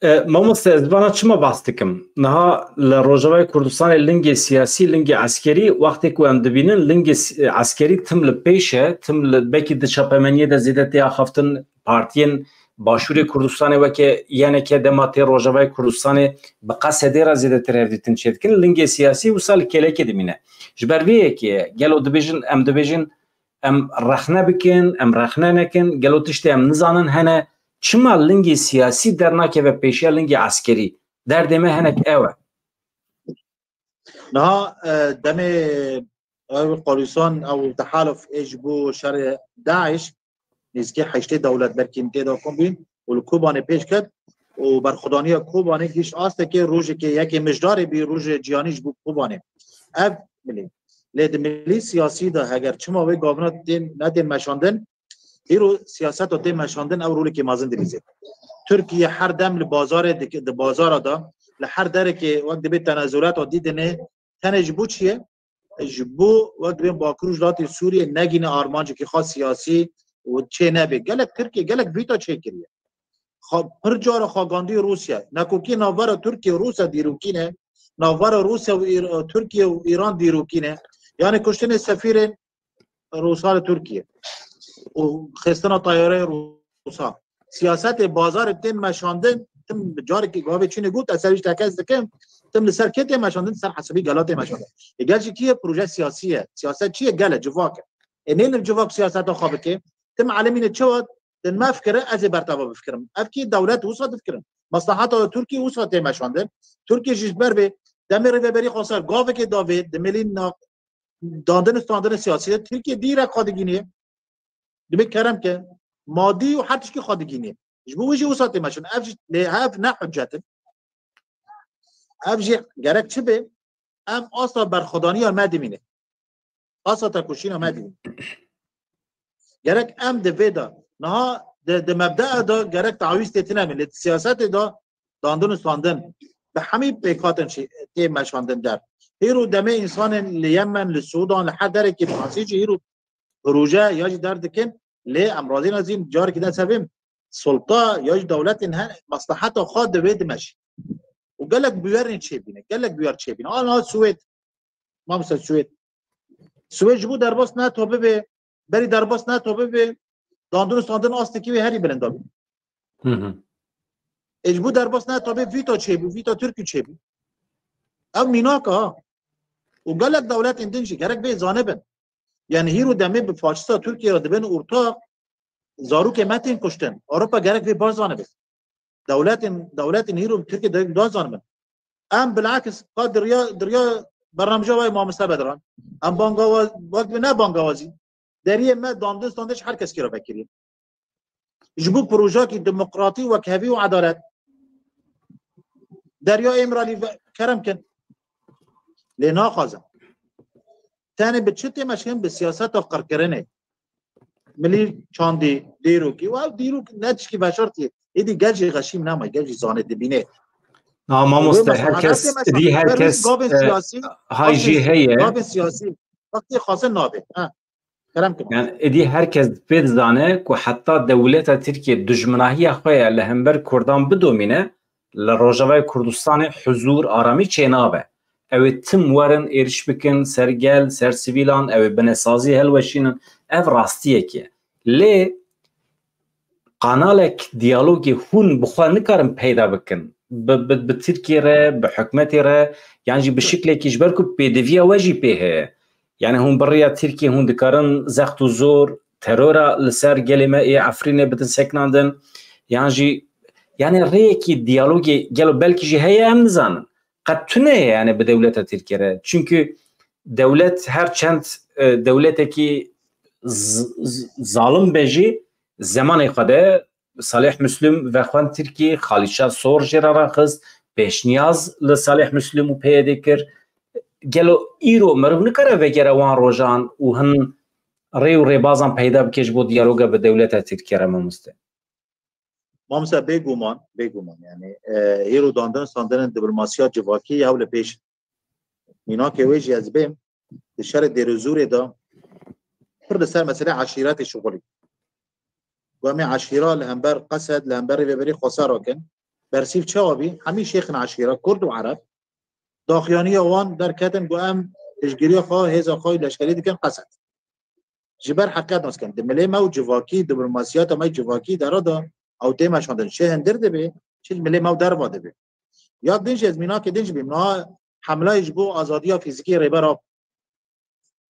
E, mamoste, ez vana çima behs dikim? Niha li Rojavayê Kurdistanê lingê siyasî, lingê eskerî, wextê ku em dibînin, lingê si-, eskerî tim li pêş e, tim li, belkî di çapemeniyê de zêde tê axaftin, partiyên Başûrê Kurdistanê weke Y N K dema tê Rojavayê Kurdistanê bi qesedê re zêdetir hevdîtin çêdikin. Lingê siyasî wisa li kêlekê dimîne. Ji ber vê yekê ye. Gelo dibêjin, em dibêjin, em rexne bikin, em rexne nekin, gelo tiştê em nizanin hene, çima lingê siyasî dernakeve pêşiya lingê eskerî? Derdê me hinek ew e. Niha, e, demê ew koalîsyon, ew tehaluf ê ji bo şerê DAIŞ nêzîkî heştê dewlet belkî tê de kom bûn û li Kobanê pêş ket û berxwedaniya Kobanê gihîşt astekê, rojekê yekê mijdarê bî, rojê cîhanî ji bo Kobanê. Ev milî. Lê di milî siyasî de heger çima wê gavina tên, netên meşandin, îro siyaseta tê meşandin ew rolekê mezin dilîze. Tirkiye her dem li bazarê dik-, di bazara de, li her derekê wek dibê tenezulata dîdinê, tenê ji bo çi ye? Ji bo wek dibê Bakur û Rojhilatê Sûriyê negîne armancekî xwe siyasî û çê nebe. Gelek Tirkiye, gelek vîto çêkiriye. Xa-, pir cara xwe gandiye Rûsya. Nakokî navbera Tirkiye û Rûsya dîrokî ne, navbera Rûsya û Îr-, Tirkiye û Îran dîrokî ne. Yani kuştinê sefîrên Rûsa li Tirkiye û xistina tayareyê Rûsa. Siyasetê bazarê tên meşandin, tim carekî gavê çûnê got, ez ser wî tê hez dikim, tim li ser kê tê meşandin, ser hesabî gela tê meşandin. Ê gel jî kî ye? Proje siyasî ye. Siyaset çi ye? Gel e, civak e. Ê nêne civak siyaseta xwe bike. Tim elimîne çawa, din me fikire, ez ê bertava bifikirim. Ev kî dewlet wisa difikirin. Maslahata Tirkiye wisa tê meşandin. Tirkiye jî ji ber vê demê rêveberî xwesar gavekê davê, di milî na-, dandin û standinê siyasî de Tirkiye dîrek xwe digînî. Dibê kerem ke madî û her tiştî xwe digînî. Ji bo wê jî wisa tê meşin. Ev jî lê ev ne hicet in. Ev jî gerek çi be? Em asla berxwedaniya me dimîne. Asla tekoşîna me dimîne. Gerek em di vê de, niha di, di mebdea de gerek tawîz tê tine min. Lê di siyasetê de dandin û standin bi hemî pêkhatin jî tê meşandin der. Hîro demê însanên li Yemen, li Sûdan, li her derekî Fransî jî hîro proje ya jî derdikin, lê em razî ne zîn carekî de ser bêm, sulta ya jî dewletên her mesleheta xwe di wê dimeşî. Û gelek bûyerên çêbîne, gelek bûyer çêbîne. Ana Swêd, mamoste Swêd. Swêd ji bo derbas NATO bibe, berî derbas NATO bibe, dandin û standin astekî wê herî bilind dabî. Hı hı. Ê ji bo derbas NATO bê vîto çêbû, vîto Tirkî çêbû. Ev mînak e ha. Û gelek dewletên din jî gerek vê zanibin. Yani hîro demê bi faşista Tirkiye re dibin ortax, zarokê me tên kuştin. Ewropa gerek vê baş zanibin. Dewletên, dewletên hîro Tirkiye de baş zanibin. Em bilakis ka diriya, diriya bernamja wê mamoste Bedran. Em bangawaz, wek ne bangawazî. Deriyê me dandin standin ji her kes kira vekirî. Ji bo projeyekî demokratî, wekhevî û edalet. Derya Îmralî ve-, kerem kin. Lê naxwazin. Tenê bi çi tê meşkin? Bi siyaseta qirkirinê. Milî çandî, dîrokî. Û ev dîrok ne tişkî veşartî. Êdî gel jî xeşîm nema, gel jî zanê dibîne. Na mamoste, her kes, êdî her kes, gavên e, siyasî, hay jî heye. Gavên siyasî, wextê xwazin nabe. Ha. Kerem kin. Yani, êdî her kes pê dizane ku heta dewleta Tirkiye dijminahiya xwe ya li hember Kurdan bidomîne, li Rojavayê Kurdistanê huzûr, aramî çênabe. Ew ê tim werin êriş bikin ser gel, ser sivîlan, ew ê binesazî hilweşînin. Ev rastiyek e. Lê kanalek diyalogê hûn bi xwe nikarin peyda bikin. Bi, bi, bi Tirkiye re, bi hikûmetê re, yan jî bi şiklekî, ji ber ku pêdiviya we jî pê heye. Yani hûn bi rêya Tirkiye hûn dikarin zext û zor, terora li ser gelê me ê Efrînê bidin sekinandin. Yan jî, yani rêyekî diyalogê gelo belkî jî heye, em nizanin. Qet tune ye yani bi dewleta Tirkiye re. Çünkü dewlet her çend, e, dewletekî z-, z-, zalim be jî zemanê xwe de Salih Müslüm vexwend Tirkî, Xalîça Sor jê re raxist, pêşniyaz li Salih Müslüm û P Y D kir. Gelo îro meriv nikare vegere wan rojan û hin rê û rêbazan peyda bike ji bo diyaloga bi dewleta Tirkiye re, mamoste? Mamoste, bêguman, bêguman. Yani, e, îro dandin standinên diplomasiya civakî hewl li pêş. Mînakê wê jî ez bêm, di şerê Dêrozûrê de pir li ser meselê eşîretê şixulî. Ku em ê eşîra li hember Qesed, li hember Rêveberî Xweser rakin. Bersîv çawa bî? Hemî şêxin eşîra, Kurd û Ereb, daxuyaniya wan derketin ku em piştgiriya xwe, hêza xwe leşkerî dikin Qesed. Ji ber heqet nas kin. Di milê me û civakî, diplomasiyata me civakî dera de ew tê meşandin. Çi hindir dibe, çi milê me û derva dibe. Ya din jî ez mînakê din jî bîm. Niha hemlayê ji bo azadiya fîzîkî Rêber Ap.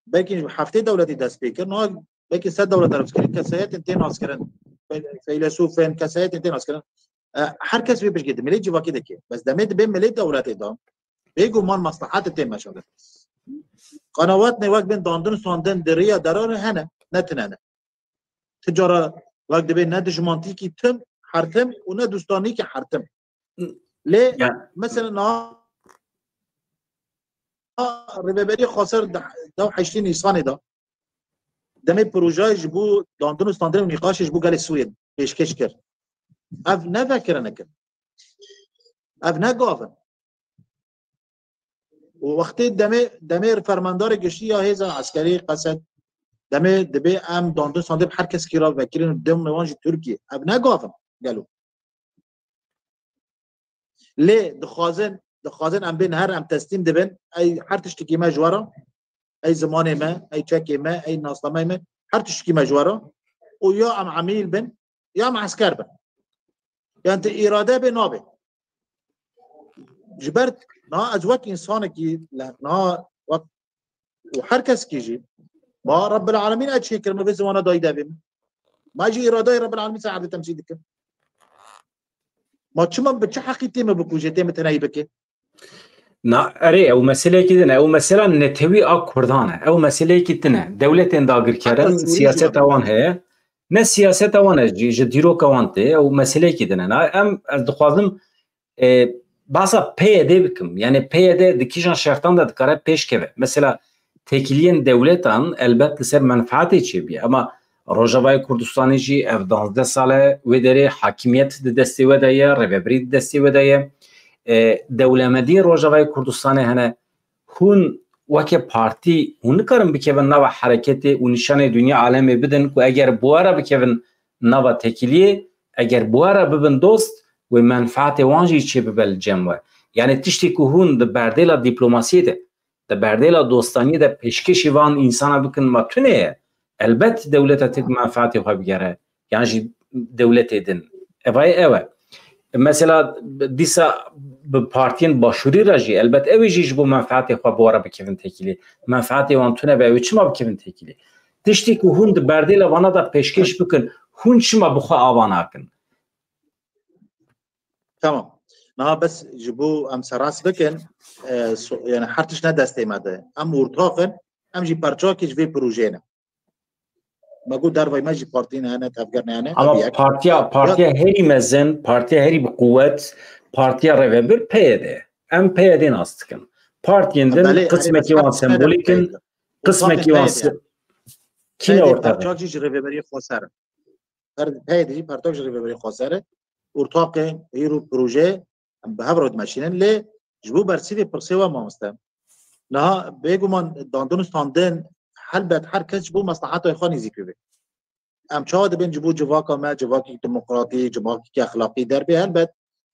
Belkî ji heftê dewletî dest pê kir. Niha belkî sed dewlet dest kirin. Kesayetên tê naskirin. Fe-, feylesûfên, kesayetên tê naskirin. E, her kes vê piştgirî di milê civakî dike. Bes demê dibe milê dewletê de. Bêguman maslahatê tê meşandin. Qanawetnê wek bên dandin û standin di riya dera re hene, ne tine ne. Ti cara wek dibê ne dijmantîkî tim, her tim û ne dostanîkî her tim. Lê mesela niha Rêveberî Xweser di, di heştê Nîsanê de demê proje ji bo dandin û standin û nîqaşê ji bo gelê Sûriyê pêşkêş kir. Ev ne vekirinek in. Ev ne gav in. Û wextê demê, demê fermandarê giştî ya hêza eskerî Qesed, demê dibê em dandin standin her kes kî re vekirin, demê wan jî Tirkiye. Ev ne gav in gelo. Lê dixwazin, dixwazin em bên her em teslîm dibin, ey her tiştekî me ji we re, ey zimanê me, ey çekê me, ey nasnameyê me, her tiştekî me ji we re. Û ya em emîl bin, ya em esker bin. Yani ti îrade bê nabe. Ji ber niha ez wek însanekî, niha wek û her kesekî jî, ma Rebbil Alemîn ez çêkirim, vê ziwana dayî devê min. Ma jî îradeyê Rebbil Alemîn ser erdê temsîl dikim. Ma çima bi çi heqî tê min bikuje, tê min teneyî bike? Na, erê, ew meseleyekî din e. Ew mesela netewî a Kurdan e. Ew meseleyekî din e. Dewletên dagirkerin, siyaseta wan heye. Ne siyaseta wan e, ji, ji dîroka wan tê. Ew meseleyekî din e. Na, em, ez dixwazim, e, basa P Y D bikim. Yani P Y D di kîjan şertan de dikare pêş keve? Mesela têkiliyên dewletan elbet li ser menfaatê çêbûye. Ema Rojavayê Kurdistanê jî ev danzdeh sal e wê derê hakimiyet di destê we de ye, rêvebirî di destê we de ye. E, dewlemendiyê Rojavayê Kurdistanê hene, hûn weke partî hûn nikarin bikevin nava hereketê û nîşanê dinya alemê bidin ku eger bi we re bikevin nava tekiliyê, eger bi we re bibin dost, wê menfaetê wan jî çê bibe li cem we. Yani tiştê ku hûn di berdêla dîplomasiyê de, di berdêla dostaniyê de pêşkêşî van însana bikin, ma tune ye. Elbet dewleta Tirk menfaetê xwe bigere, yan jî dewletê din. Evayê ew e. Mesela dîsa bi partiyên başûrî re jî, elbet ew ê jî ji bo menfaetê xwe bi we re bikevin têkilî. Menfaetê wan tune be, ew ê çima bikevin têkilî? Tiştê ku hûn di berdêla vana de pêşkêş bikin, hûn çima bi xwe ava nakin? Tamam. Niha bes ji bo em seras bikin, e, so, yani her tişt ne destê me de. Em ortaq in, em jî parçakî ji vê projeyê ne. Me got dervayî me jî partiyên hene, tevgerên hene. Ama tabii ek- partiya, partiya herî mezin, partiya herî bi quwet, partiya rêvebir P Y D. Em P Y D nas dikin. Partiyên din Belê, qismekî belê, wan bes sembolîk in, P Y D. Qismekî wan P Y D se-, kî ne P Y D ortaq e? Parçakî ji rêveberiyê xweser e. Her P Y D jî parçakî ji rêveberiyê xweser e. Ortaqê hîro proje em bi hev re dimeşînin. Lê ji bo bersîvê pirsê we mamoste. Niha bêguman dandin û standin helbet her kes ji bo mesleheta xwe nêzîk bibe. Em çawa dibên ji bo civaka me, civakî demokratî, civakî exlaqî derbê, helbet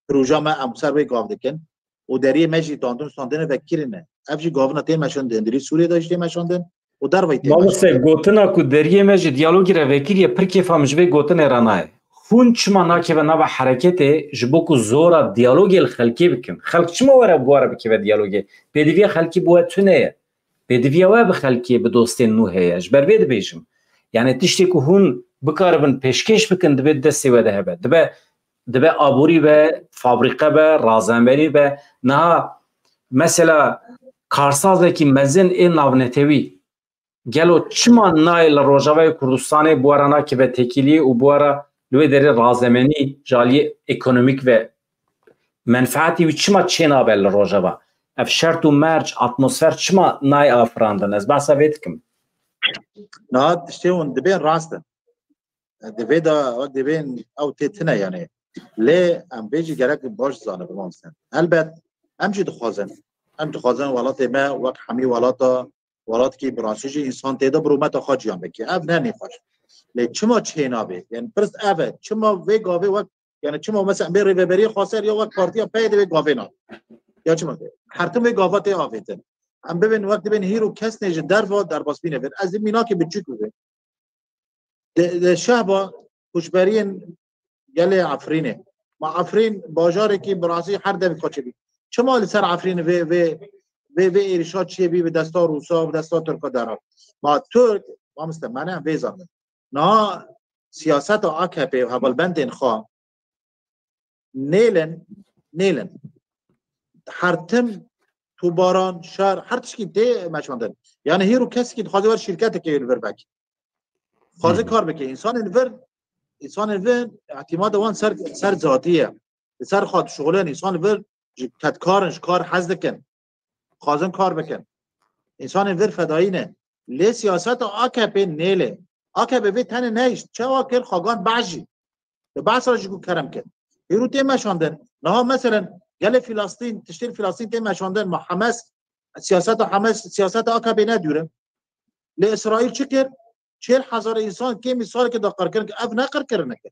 proja me em ser wê gav dikin û deriyê me jî dandin û standinê vekirî ne. Ev jî gavina tê meşandin, di rî Sûriyê de jî tê meşandin û derveyî tê meşandin. Mamoste, gotina ku deriyê me ji diyalogî re vekirî ye, pir kêfa min ji vê gotinê re nayê. Hûn çima nakeve nava hereketê ji bo ku zora diyalogê li xelkê bikin? Xelk çima were bi we re bikeve diyalogê? Pêdiviya xelkî bi we tune ye. Pêdiviya we bi xelkê, bi dostên nû heye. Ji ber vê dibêjim. Yani tiştê ku hûn bikaribin pêşkêş bikin, dibe destê we de hebe. Dibe, dibe aborî be, fabrîqe be, razenberî be. Niha mesela karsazekî mezin ê navnetewî gelo çima nayê li Rojavayê Kurdistanê bi we re nakeve têkiliyê û bi we re li wê derê razemenî ji aliyê ekonomîk ve menfaetî wî çima çênabe li Rojava? Ev şert û merc, atmosfer çima nayê afirandin? Ez behsa vê dikim. Niha tiştê hûn dibên rast in. Di vê de wek dibên ew tê tine yani. Lê em vê jî gerek baş zanibin mamoste. Helbet em jî dixwazin. Em dixwazin welatê me wek hemî welata, welatkî bi rastî jî însan tê de bi rûmeta xwe ciyan bike. Ev ne nîqaş. Lê çima çênabe? Yani pirs ev e. Çima vê gavê wek, yani çima mesela em bê rêveberiyê xweser ya wek partiya P Y D vê gavê nabe? Ya çima? Her tim vê gava tê avêtin. Em bibên wek dibên hîro kesnê ji derva derbasbînê vir. Ez ê mînakê biçûk bibêm. Di, di şehba koçberiyên gelê Efrînê. Ma Efrîn bajarekî bi rastî her demê xwe çêbî. Çima li ser Efrînê vê, vê, vê, vê êrişa çêbî bi desta Rûsa, bi desta Tirka deran? Ma Tirk, mamoste, me ne vê zanin. Niha siyaseta A K P û hevalbendên xwe nêlin, nêlin. Her tim tobaran, şer, her tişkî tê meşandin. Yani hîro kesekî dixwaze wer şîrketekê li vir vekî. Dixwaze Hı hı. kar bike. Însanên vir, însanên vir îtimada wan ser, ser zatî ye. Li ser xwe dişuxulin, însan li vir ji kedkar in, ji kar hez dikin. Dixwazin kar bikin. Însanên vir fedayî ne. Lê siyaseta A K P nêlê. A K P vê tenê nehişt. Çawa kir? Xwe gand behs jî. Li behsa jî ku kerem kir. Hîro tê meşandin. Niha meselen gelê Filastîn, tiştê li Filastîn tê meşandin. Ma Hamas, siyaseta Hamas, siyaseta A K P ne dûr e. Lê Îsraîl çi kir? Çêl hezar însan kêmî salekê da qirkirin, ev ne qirkirinek e.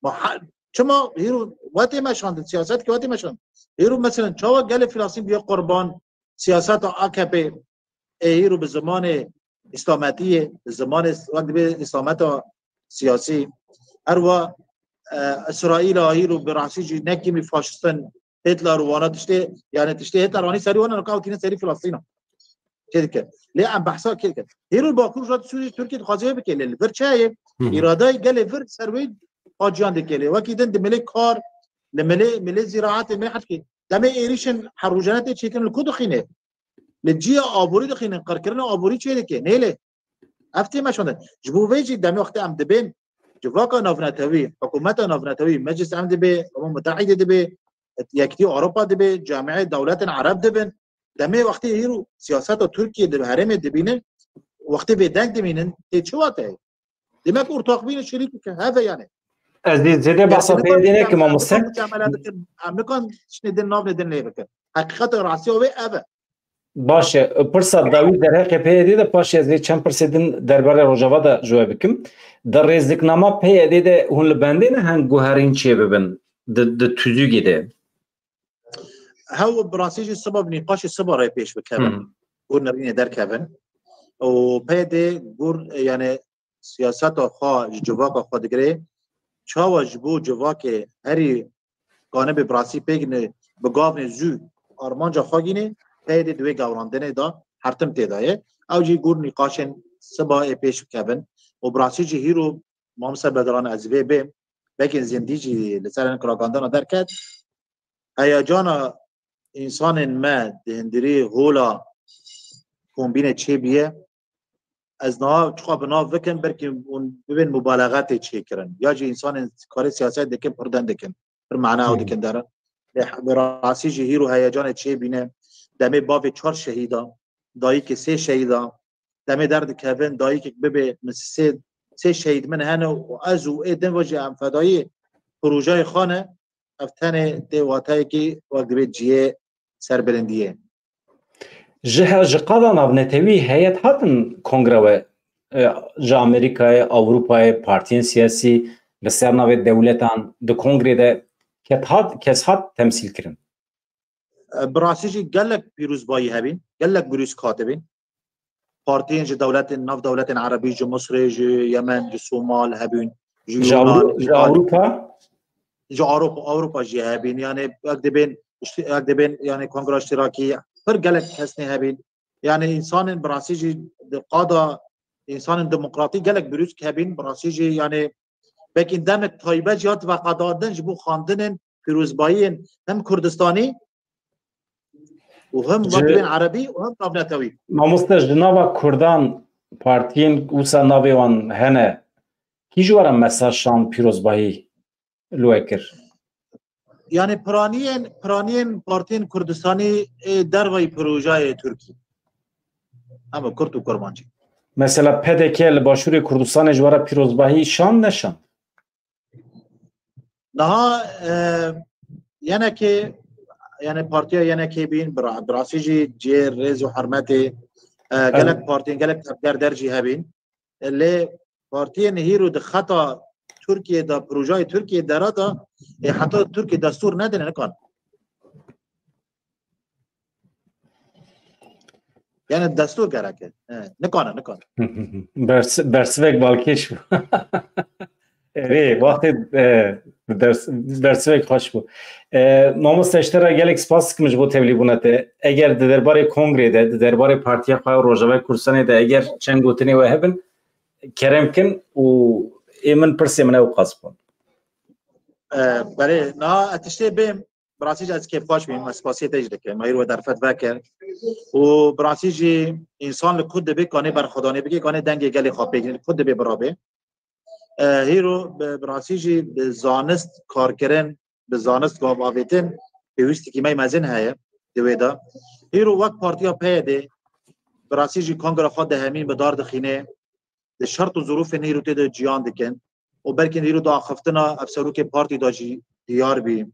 Ma ha-, çima hîro we tê meşandin, siyaset ki we tê meşandin. Hîro meselen çawa gelê Filastîn bûye qurban siyaseta A K P, ê hîro bi zimanê îslametiyê, bi zimanê wek dibê îslameta siyasî. Her wa, e, Îsraîla hîro bi rastî jî ne kêmî faşistin Hitler û wana tiştê, yani tiştê Hitler anî serî wana, niha ew tîne serî Filastîna. Çê dike. Lê em behsa kê dike. Hîro Bakur Rojhilat Sûriyê Tirkî dixwaze wê bike, lê li vir çi heye? Hı hı. Îradeyê gelê vir ser wê aciyan dike lê. Wekî din di milê kar, li milê, milê zîraetê, milê her tişkî. Demê êrîşên her rojane tê çêkirin li ku dixîne? Li cihê aborî dixînin, qirkirina aborî çê dike? Nêlê. Ev tê meşandin. Ji bo vê jî demê wextê em dibên civaka navnetewî, hikûmeta navnetewî, Meclis Emn dibe, Umem Mutehîde dibe, Yekîtiya Ewropa dibe, Camiayê Dewletên Ereb dibin. Demê wextê hîro siyaseta Tirkiyê di herêmê dibînin, wextê vê deng dimînin, tê çi wate ye? Demek ortaqbîn şirîk dike, heve yani. Ez dê zêde behsa P Y D nekim, mamoste. Em nikan tiştê din navê din lê bikin. Heqîqeta rastiya wê ev e. Baş e. Pirsa dawî derheqê P Y D de, paşê ez vê çend pirsê din derbarê Rojava de ji we bikim. Di rêziknama P Y D de hûn li bendê ne heng guherîn çêbibin di, di tûzûgê de? Hew bi rastî jî siba bi nîqaşê siba re pêş bikevin. Hmm. Gur nerînê derkevin. Û P Y D gur, yani siyaseta xwe ji civaka xwe digire. Çawa ji bo civakê herî kanibê bi rastî pêk ne, bi gavnê zû armanca xwe gînê, P Y D di wê gewrandinê de hertim tê de ye. Ew jî gur nîqaşên siba ê pêş bikevin. Û bi rastî jî hîro Mamoste Bedran ez vê bêm, belkî zindî jî li ser hin kiragandana derket. Heyecana însanên me di hindirî hola kombînê çêbûye, ez niha çiqa bi nav bikim, belkî hûn bibên mubalexe tê çêkirin. Ya jî însanên karê siyaset dikin, pir dem dikin, pir mana ew Hmm. dikin derin. Lê bi rastî jî hîro heyecanê çêbîne, demê bavê çar şehîda, dayikê sê şehîda, demê derdikevin, dayikek bibe, min sê, sê şehîd min hene û ez û ê din ve jî em fedayî projeyê xwe ne, ev tenê tê wateyekî wek divê cihê serbilindiyê. Ji he-, ji qada navnetewî heyet hatin kongre we, e, ji Amerîkayê, Ewropayê, partiyên siyasî li ser navê dewletan di kongrê de ket hat, kes hat temsîl kirin? E, bi rastî jî gelek pîrozbayî hebîn, gelek pîroz katibîn. Partiyên ji dewletên, nav dewletên erebî, ji Misrê, ji Yemen, ji Somal hebûn, ji Ji Yunan, Ewro-, ji ji Ewropa? Ji Ewropa, Ewropa jî hebîn. Yani wek dibên, işte, wek dibên, yani Kongra Îştirakî, pir gelek kesnê hebîn. Yani insanên bi rastî jî di qada insanên demokratî gelek pîroz hebîn, bi rastî jî yani belkî demek taybet jî hat veqedandin ji bo xwendinên pîrozbayiyên hem Kurdistanî û hem Ji- wekîbên Erebî û hem navnetewî. Mamoste, ji nava Kurdan partiyên wisa navê wan hene, kî ji we re mesaj şand pîrozbahî li we kir? Yani piraniyên, piraniyên partiyên Kurdistanî ê dervayî projeyê Tirkî. Ama Kurd û Kurmancî. Mesela P D K li Başûrê Kurdistanê ji we re pîrozbahî şand neşand? Niha, e, yenekê, yani partiya yenekê bîn, bi ra-, bi rastî jî cihê rêz û hurmetê, e, Evet. gelek partiyên, gelek tevger der jî hebîn. E, lê partiyên hîro di xeta Tirkiye de, projeyê Tirkiye dera de, e, heta Tirkiye destûr nedine, nikan. Yani destûr gerek e. E, nikane, nikane. Bers-, bersivek balkêş bû. Erê, wextê, e, bers-, bersivek xweş bû. E, mamoste, ji te re gelek spas dikim ji bo tevlîbûna te. Eger di derbarê kongrê de, di derbarê partiya xwe ya Rojavayê Kurdistanê de eger çend gotinê we hebin, kerem kin û ê min pirsê min ew qas bûn. E, berê, na, ez tiştê bêm, bi rastî jî ez kêfxweş bîm, ez spasiyê te jî dikim. Hayır we derfet veke. Û bi rastî jî însan li ku dibe kanê berxwedanê bike, kanê dengê gelê xwe pêk li ku dibe birabe. E, hîro bi, bi rastî jî bi zanist karkirin, bi zanist gav avêtin pêwîstikî me mezin heye di wê de. Hîro wek partiya P Y D bi rastî jî kongra xwe dehemîn bi dar dixîne, di şert û zirûfên hîro tê de ciyan dikin û belkî hîro di axiftina ev serokê partî de jî diyar bî.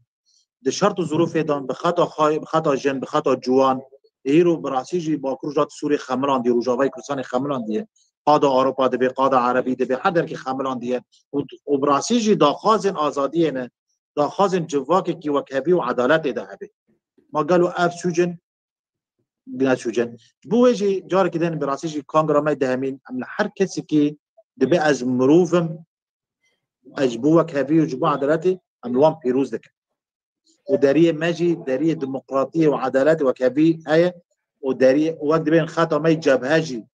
Di şert û zirûfê de bi xeta xay, bi xeta jin, bi xeta ciwan, hîro bi rastî jî Bakur Rojhilat Sûrê xemilandiye, Rojavayê Kurdistanê xemilandiye. Qada Ewropa dibe, qada Erebî dibe, her derkê xemilandiye. Û, û bi rastî jî daxwazên azadiyê ne, daxwazên civakekî wekhevî û edaletê de hebe. Ma gelo ev sûcin? Gina sûcin. Ji bo wê jî carekî din bi rastî jî kongra me dehemîn, em li her kesekî dibe ez mirov im, ez ji bo wekhevî û ji bo edaletê em li wan pîroz dikin. Û deriyê me jî deriyê demokratiyê û edaletê wekhevî heye û deriyê, û wek dibên xeta me yê cebhe jî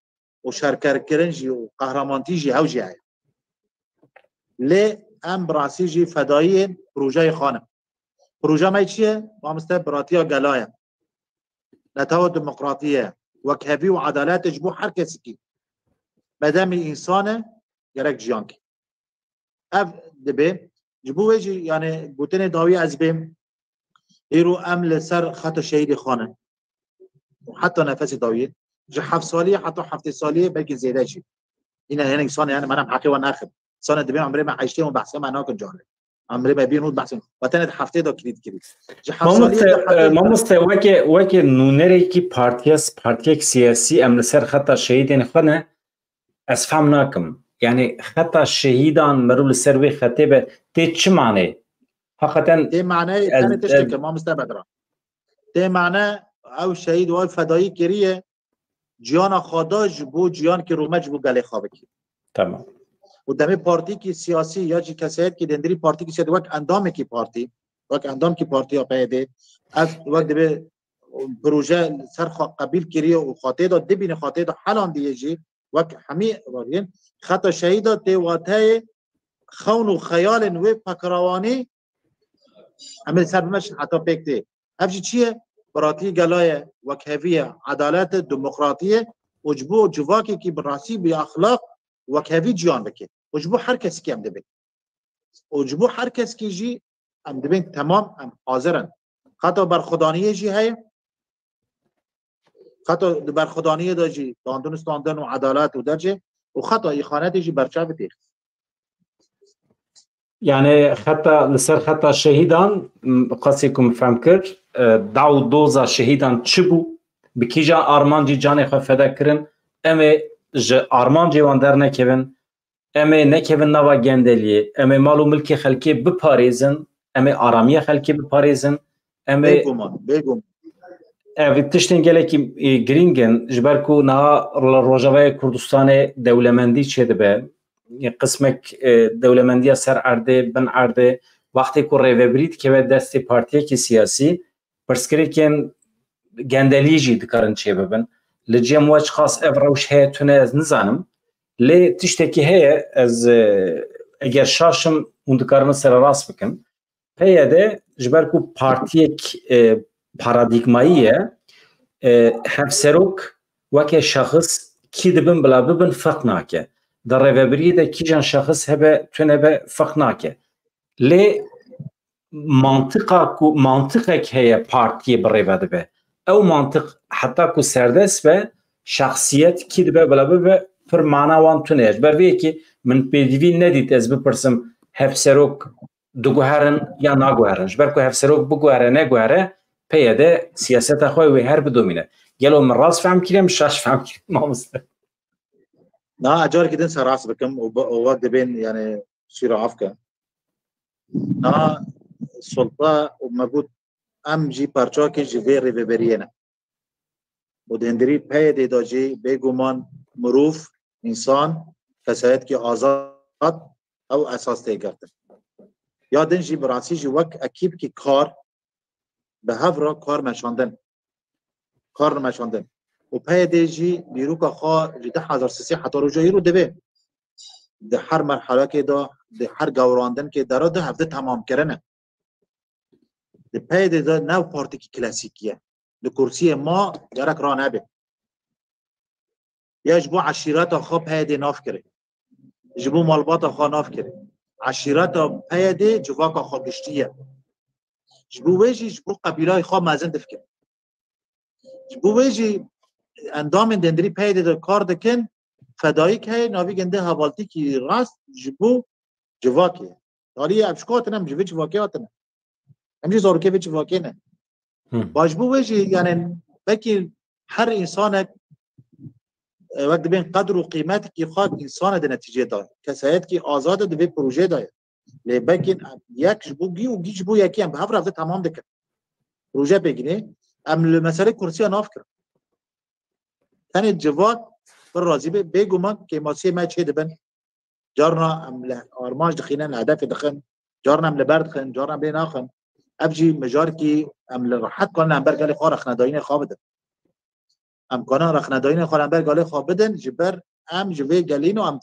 û şerkerkirin jî û qehramantî jî hew jî heye. Lê em bi rastî jî fedayiyên projeyê xwe ne. Proje me çi ye? Mamoste, biratiya gela ye. Netewa demokratî ye. Wekhevî û edaletê ji bo her kesekî. Me demî însan e, gerek jiyan kî. Ev dibe, ji bo wê jî, yani, gotinê dawî ez bêm, îro em li ser xeta şehîdê xwe ne. Heta nefesê dawiyê, ji heft saliyê heta heftê saliyê, belkî zêde jî. Yine hinek însan, yani, me ne heqê wan naxin. Însan dibên emrê me heştê û behsê me nakin carê. Em rê me bîn û behsin. We tenê di heftê de kirî dikirî. Ji Mamoste, hefsaliyê de heftê e, de mamoste, weke, weke nûnerekî partiya, partiyek siyasî em li ser xeta şehîdên xwe ne, ez fam nakim. Yani xeta şehîdan meriv li ser wê xetê be, tê çi manê? Heqeten Tê maneyê ez, tenê tiştek ez e, mamoste Bedran. Tê mane ew şehîd û ew fedayî kiriye, ciyana xwe da ji bo ciyankî rûmet ji bo gelê xwe bikî. Tamam. Û demê partîkî siyasî ya jî kesayetî dendirî partîkî siyasî wek endamekî partî, wek endamkî partiya P Y D, ev wek dibe proje ser xwe qebîl kiriye û xwe tê de dibîne, xwe tê de helandiye jî wek hemî reviyên xeta şehîda tê wateyê xewn û xeyalên wê pekirawanî em ê ser bimeşin heta pêk tê. Ev jî çi ye? Biratî gela ye, wekhevî ye, edalet e, demokratî ye û ji bo civakekî bi rastî, bi exlaq, wekhevî ciyan bike. Û ji bo her kesekî em dibin. Û ji bo her kesekî jî em dibin temam, em hazir in. Xeta berxwedaniyê jî heye. Xeta di berxwedaniyê de jî dandin û standin û edalet û dercê û xeta îxanetê jî berçavê têxist. Yani xeta, li ser xeta şehîdan, m, qasê ku min fehm kir, e, daw doza şehîdan çi bû? Bi kîjan armancî canê xwe feda kirin? Em ê ji armancê wan dernekevin, em ê nekevin nava gendeliyê, em ê mal û milkê xelkê biparêzin, em ê aramiya xelkê biparêzin, em ê Bêguman, bêguman. Ev tiştên gelekî, e, girîng in, ji ber ku niha li Rojavayê Kurdistanê dewlemendî çêdibe. Qismek, e, dewlemendiya ser erdê, bin erdê, wextê ku rêvebirî dikeve destê partiyekî siyasî, pirsgirêkên gendelî jî dikarin çêbibin. Li cem we çiqas ev rewş heye tune ez nizanim. Lê tiştekî heye, ez, e, eger şaş im, hûn dikarin sererast bikin. P Y D ji ber ku partiyek, e, paradîgmayî ye, e, hevserok weke şexis kî dibin bila bibin ferq nake. Di rêvebiriyê de kîjan şexis hebe tune be ferq nake. Lê mantiqa ku, mantiqek heye partiyê bi rêve dibe. Ew mantiq heta ku serdest be, şexsiyet kî dibe bila bibe pir mana wan tune ye. Ji ber vê yekê min pêdivî nedît ez bipirsim hevserok diguherin ya naguherin. Ji ber ku hevserok biguhere neguhere, P Y D siyaseta xwe wê her bidomîne. Gelo min rast fehm kiriye, min şaş fehm kiriye, mamoste? Na, ez carekî din sererast bikim û bi, û wek dibên, yani, sûra af ke. Na, sulta û me got, em jî parçakê ji vê rêveberiyê ne. Û di hundirî P Y D de jî bêguman mirov, însan, kesayetkî azad ew esas tê girtin. Ya din jî bi rastî jî wek ekîpkî kar bi hev re kar meşandin. Kar meşandin. Û P Y D jî dîroka xwe ji du hezar sisê heta roja îro divê. Di her merhelekê de, di her gewrandinkê de re di hevdi temam kirine. Di P Y D de ne partîkî klasîkî ye. Li kursiyê ma gerek ranebe. Ya ji bo eşîreta xwe P Y D nav kire. Ji bo malbata xwe nav kire. Eşîreta P Y D civaka xwe giştî ye. Ji bo wê jî ji bo qebîlayê xwe mezin difikire. Ji bo wê jî endamên dendirî P Y D de kar dikin, fedayîk heye, navî ginde hevaltîkî rast ji bo civakê. Taliyê ev ji ku hatine, em ji vê civakê hatine. Em jî zarokê vê civakê ne. Hı. Baş bû wê jî, yani, belkî her insanek, e, wek dibên qedr û qîmetekî xwe însan e di netîcê de. Kesayetkî azad e di vê projeyê de ye. Lê belkî yek ji bo gî û gî ji bo yekî em bi hev re temam dikin. Proje pêgînê, em li meselê kursiya nav kirin. Tenê civak pir razî be, bêguman kêmasiyê me çê dibin. Carna em li armanc dixînin, li hedefê dixin, carna em li ber dixin, carna em lê naxin. Ev jî mijarkî em li rehet kanin em ber gelê xwe rexnedayînê xwe bidin. Em kanin rexnedayînê xwe em ber gelê xwe bidin, ji ber em ji vê gelî ne, em,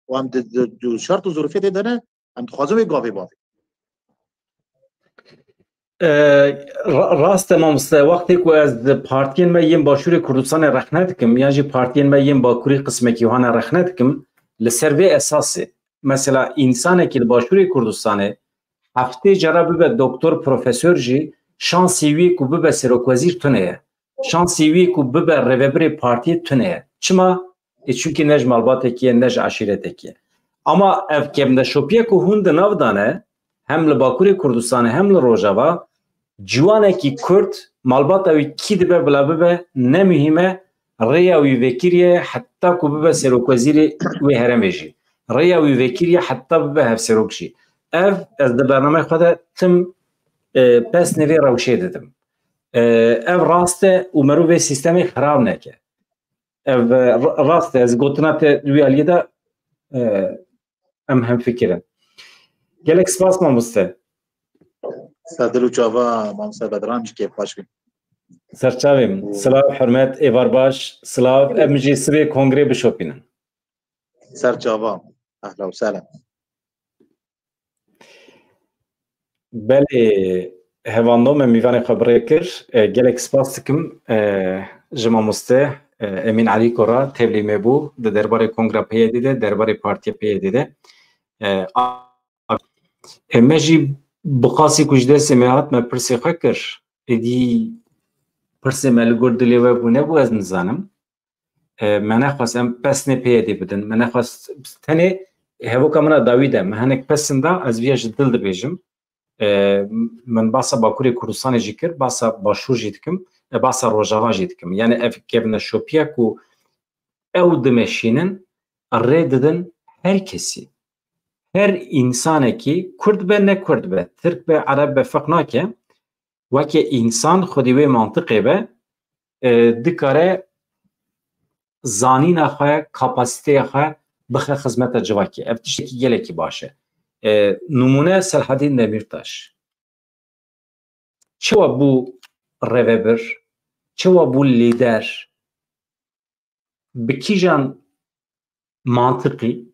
û em di, di, di şert û zirûfê tê de ne, em dixwazin wê gavê bavê. E, ra-, rast e mamoste, wextê ku ez di partiyên me yên Başûrê Kurdistanê rexne dikim, yan jî partiyên me yên Bakurî qismekî wane rexne dikim, li ser vê esasê, mesela, însanekî li Başûrê Kurdistanê heftê cara bibe doktor, profesor jî şansê wî ku bibe serokwezîr tune ye. Şansê wî ku bibe rêvebirê partiyê tune ye. Çima? Ê, çunkî ne ji malbatekî ye, ne ji eşîretekî ye. Ama ev kevneşopiye ku hûn di nav de ne, hem li Bakurê Kurdistanê hem li Rojava ciwanekî Kurd malbata wî kî dibe bila bibe ne muhîm e, rêya wî vekirî ye heta ku bibe serokwezîrê wê herêmê jî. Rêya wî vekirî ye heta bibe hevserok jî. Ev ez di bernameyê xwe de tim, e, pesnê vê rewşê didim. E, ev rast e û meriv vê sîstemê xirab neke. Ev, e, ra-, rast e, ez gotina te di wî aliyê de, e, em hemfikir in. Gelek spas mamoste. Ser dil û çava mamoste Bedran, ji kêf xweş bî. Serçavê min. Silav, hurmet, êvar baş, silav. Em jî sibê kongrê bişopînin. Ser çava. Ehla û sehla. Belê, hevando me mîvanê xwe bi rê kir. E, gelek spas dikim, e, ji mamoste, e, Emîn Elîko re tevlî me bû di derbarê Kongra P Y D'ê de, derbarê Partiya P Y D'ê de. E, a-, e, me jî bi qasî ku ji destê me hat, me pirsê xwe kir. Êdî pirsê me li gor dilê we bû nebû, ez nizanim. E, me nexwest em pesnê P Y D'ê bidin. Me nexwest tenê hevoka min a dawî de. Me hinek pesin da, ez viya ji dil dibêjim. E, min basa Bakurê Kurdistanê jî kir, basa Başûr jî dikim, e, basa Rojava jî dikim. Yani ev kevneşopiya ku ew dimeşînin, rê didin her kesî. Her însanekî, Kurd be, ne Kurd be, Tirk be, Ereb be, ferq nake. Weke însan xwedî wê mantiqê be, e, dikare zanîna xwe, kapasiteya xwe bixe xizmeta civakê. Ev tiştekî gelekî baş e. E, nimûne Selhedîn Demîrtaş. Çawa bû rêvebir? Çawa bû lîder? Bi kîjan mantiqî,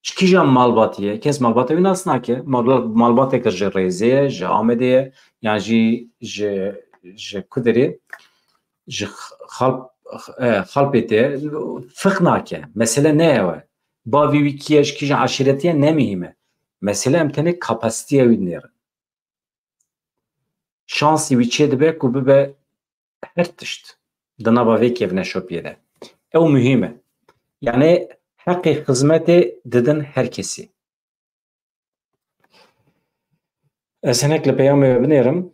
ji kîjan malbatî ye? Kes malbata wî nas nake. Mal-, malbateke ji Rêzê ye, ji Amedê ye, yan jî ji, ji Kudirê, ji Xalp-, e, Xalpêtê ye. Ferq nake. Mesele ne ew e. Bavê wî kî ye, ji kîjan eşîretî ye, ne muhîm e. Mesele em tenê kapasiteya wî dinêrin. Şansî wî çê dibe ku bibe her tişt di nava vê kevneşopiyê de. Ew muhîm e. Yani heqê xizmetê didin her kesî. Ez hinek li peyamê we binêrim.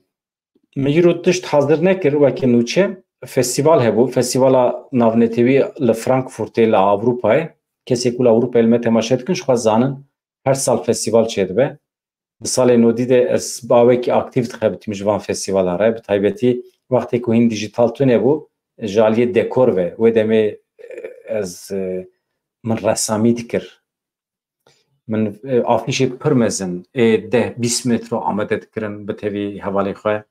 Min îro tişt hazir nekir weke nûçe. Festîval hebû. Festîvala navnetewî li Frankfurtê li Ewropayê. Kesê ku li Ewropayê li me temaşe dikin, ji xwe zanin her sal festîval çêdibe. Di salê nodî de ez bawekî aktîf dixebitîm ji van festîvala re. Bi taybetî wextê ku hîn dîjîtal tune bû, ji aliyê dekor ve, wê demê, e, ez, e, min resamî dikir. Min, e, afîşê pir mezin, ê deh bîst metro amade dikirin bi tevî hevalê xwe.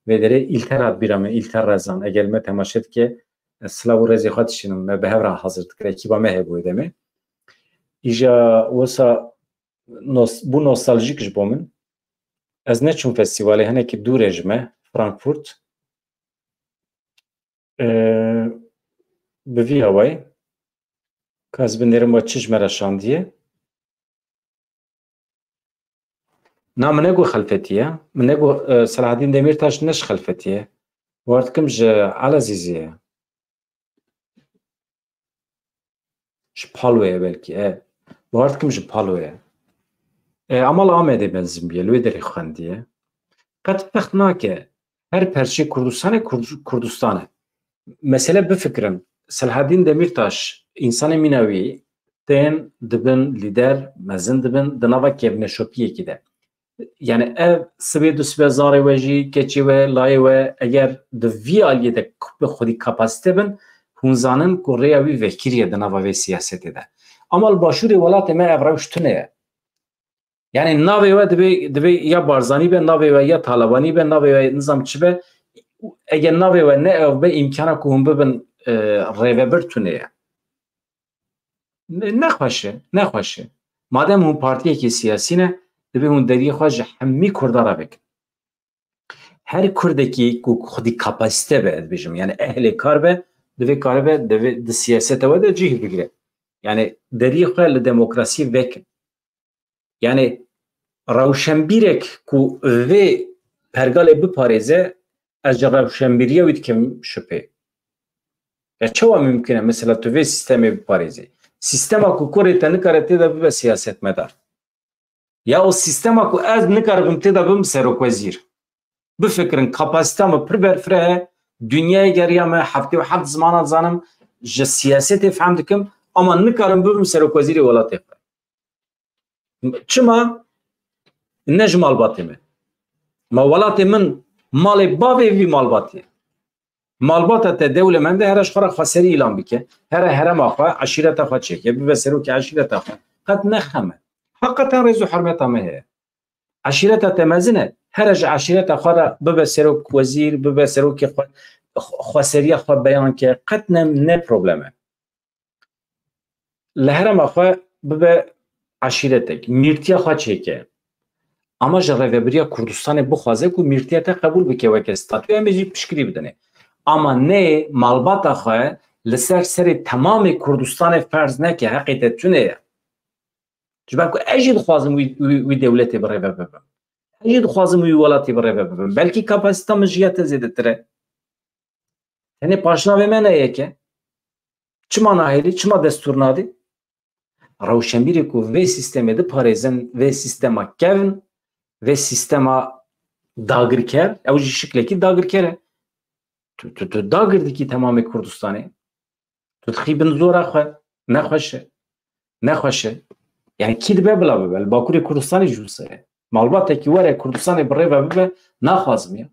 Vê derê Îlter hat bîra min, Îlter Rezan. Eger me temaşe dike, ez silav û rêzê xwe dişînim, me bi hev re hazir dikir. Ekîba me hebû wê demê. Îja wisa nos-, bû nostaljîk ji bo min. Ez neçûm festîvalê, hinekî dûr e ji me, Frankfurt. Ee, bi vî awayî, ka ez binêrim we çi ji me re şandiye. Na, min negot Xelfetî ye. Min negot, e, Selahedîn Demîrtaş ne ji Xelfetî ye. War dikim ji Elezîzê ye. Ji Paloyê ye belkî, e. Bawer dikim ji Paloyê ye. E, ama li Amedê mezin bûye, li wê derê xwendiye. Qet ferq nake. Her perçê Kurdistanê Kurd-, Kurdistan e. Mesele bifikirin. Selahedîn Demîrtaş, însanê mîna wî tên dibin lîder, mezin dibin di nava kevneşopiyekî de. Yani ev sibê du sibe zarê we jî, keçê we, layê we, eger di vî aliyê de bi xwedî kapasite bin, hûn zanin ku rêya wî vekirî ye di nava vê siyasetê de. Ama li başûrê welatê me ev rewş tune ye. Yani navê we divê, divê ya Barzanî be, navê we ya Talebanî be, navê we nizam çi be, eger navê we ne ew be, îmkana ku hûn bibin, e, rêvebir tune ye. Ne-, nexweş e, nexweş e. Madem hûn partiyekî siyasî ne, divê hûn deriyê xwe ji hemî Kurda re vekin. Her Kurdekî ku xwedî kapasite be, ez dibêjim, yani ehlê kar be, divê karibe, divê di siyaseta we de cih bigire. Yani deriyê xwe li demokrasî vekin. Yani rewşenbîrek ku vê pergalê biparêze, ez ji rewşenbîriya wî dikim şipê. Ya çawa mimkun e, mesela tu vê sîstemê biparêzî? Sîstema ku kurê te nikare tê de bibe siyasetmedar. Ya o sîstema ku ez nikaribim tê de bim serokwezîr. Bifikirin, kapasîta min pir berfireh e, dinyayê geriya me, heftê û heft zimana dizanim, ji siyasetê fehm dikim, ama nikarim bibim serokwezîrê welatê xwe. Çima? Ne ji malbatê me. Ma welatê min malê bavê vî malbatê ye. Malbata te dewlemend e, here ji xwe re xweserî îlan bike, here herema xwe, eşîreta xwe çêke, bibe serokê eşîreta xwe. Qet ne xem e. Heqeten rêz û hurmeta me heye. Eşîreta te mezin e, here ji eşîreta xwe re bibe serok wezîr, bibe serokê xwe, xweseriya xwe beyan ke, qet ne, ne problem e. Li herema xwe bibe eşîretek, mîrtiya xwe çêke. Ama ji rêvebiriya Kurdistanê bixwaze ku mîrtiya te qebûl bike weke statû, em ê jî piştgirî bidinê. Ama neyê malbata xwe li ser serê temamê Kurdistanê ferz neke, heqê te tune ye. Ji ber ku ez jî dixwazim wî, wî, wî dewletê bi rêve bibim. Ez jî dixwazim wî welatê bi rêve bibim. Belkî kapasîta min ji ya te zêdetir e. Tenê paşnavê me ne yek e. Çima nahêlî, çima destûr nadî? Rewşenbîrê ku vê sîstemê diparêzin, vê sîstema kevn, vê sîstema dagirker, ew jî şiklekî dagirker e. Tu, tu, tu dagir dikî temamê Kurdistanê. Tu dixî bin zora xwe, nexweş e. Nexweş e. Yani kî dibe bila bibe? Li Bakurê Kurdistanê jî wisa ye. Malbatekî were Kurdistanê bi rêve bibe, naxwazim ya.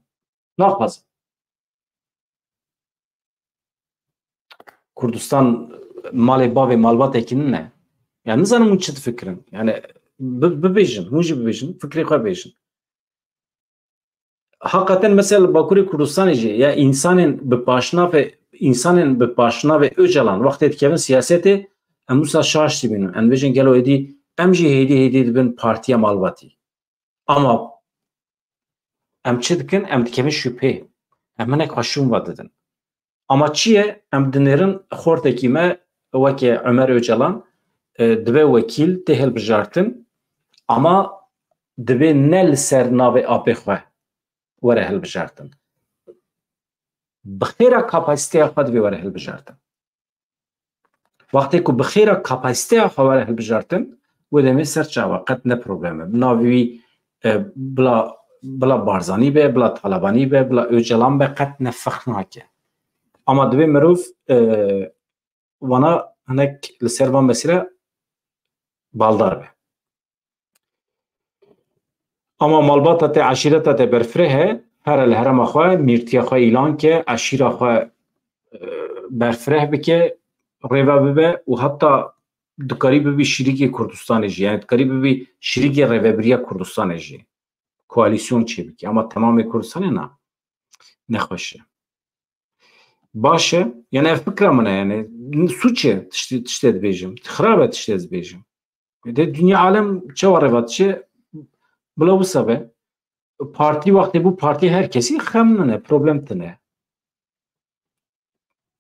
Naxwazim. Kurdistan malê bavê malbatekî nine. Yani nizanim hûn çi difikirin. Yani bi-, bibêjin, hûn jî bibêjin, fikrê xwe bêjin. Hakikaten mesela Bakurê Kurdistanê jî ya insanên bi paşnavê, insanên bi paşnavê Ocalan wextê dikevin siyasetê, em wisa şaş dibînin. Em dibêjin gelo êdî em jî hêdî hêdî dibin partiya malbatî. Ama em çi dikin? Em dikevin şüphê. Em hinek xwe şûn ve didin. Ama çi ye? Em dinêrin xortekî me weke Ömer Ocalan, e, dibe wekîl, tê hilbijartin, ama divê ne li ser navê apê xwe were hilbijartin. Bi xêra kapasîteya xwe divê were hilbijartin. Wextê ku bi xêra kapasîteya xwe were hilbijartin, wê demê ser çava qet ne problem e. Bi navê wî, e, bila, bila Barzanî be, bila Talabanî be, bila Ocalan be, qet ne ferq nake. Ama divê mirov, e, vana hinek li ser van mesele baldar be. Ama malbata te, eşîreta te berfireh e, here li herema xwe, mîrtiya xwe îlan ke, eşîra xwe, e, berfireh bike, rêve bibe û heta dikarî bibî şirîkê Kurdistanê jî, yani dikarî bibî şirîkê rêvebiriya Kurdistanê jî. Koalîsyon çêbike. Ama temamê Kurdistanê na. Nexweş e. Baş e. Yani ev fikra min e, yani sûç e tiştê, tiştê dibêjim. Xirab e tiştê dibêjim. De dinya alem çawa reva diçe, bila wisa be. Partî wextê bû partî her kesî xem nine, problem tine.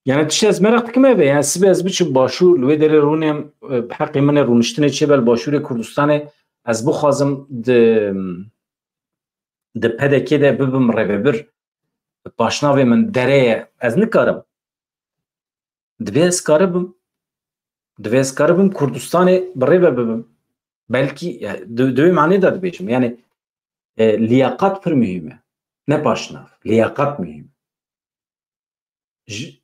Yani tiştê ez meraq dikim ev e, yani sibê ez biçim başûr, li wê derê rûnêm, e, heqê min e rûniştinê çêbe li başûrê Kurdistanê, ez bixwazim di, di P D K de bibim rêvebir, paşnavê min dere ye, ez nikarim. Divê ez karibim. Divê ez karibim Kurdistanê bi rê ve bibim. Belkî, ya, di, di wê manê de dibêjim. Yani, e, liyaqat pir muhîm e. Ne paşnav. Liyaqat muhîm e. Ji,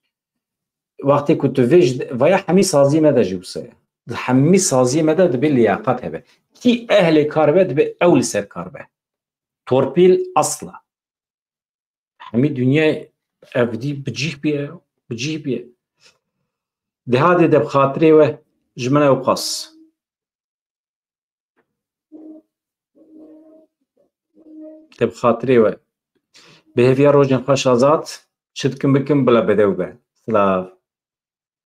wextê ku tu vê ji, vaya hemî saziyê me de jî wisa ye. Di hemî saziyê me de divê liyaqat hebe. Kî ehlê kar be, divê ew li ser kar be. Torpîl asla. Hemî dinyayê ev dî bi cih bîye, bi cih bîye. Dehadê de bi xatirê we ji min ew qas. Te bi xatirê we. Bi hêviya rojên xweş Azad, çi dikim bikim bila bedew be. Silav.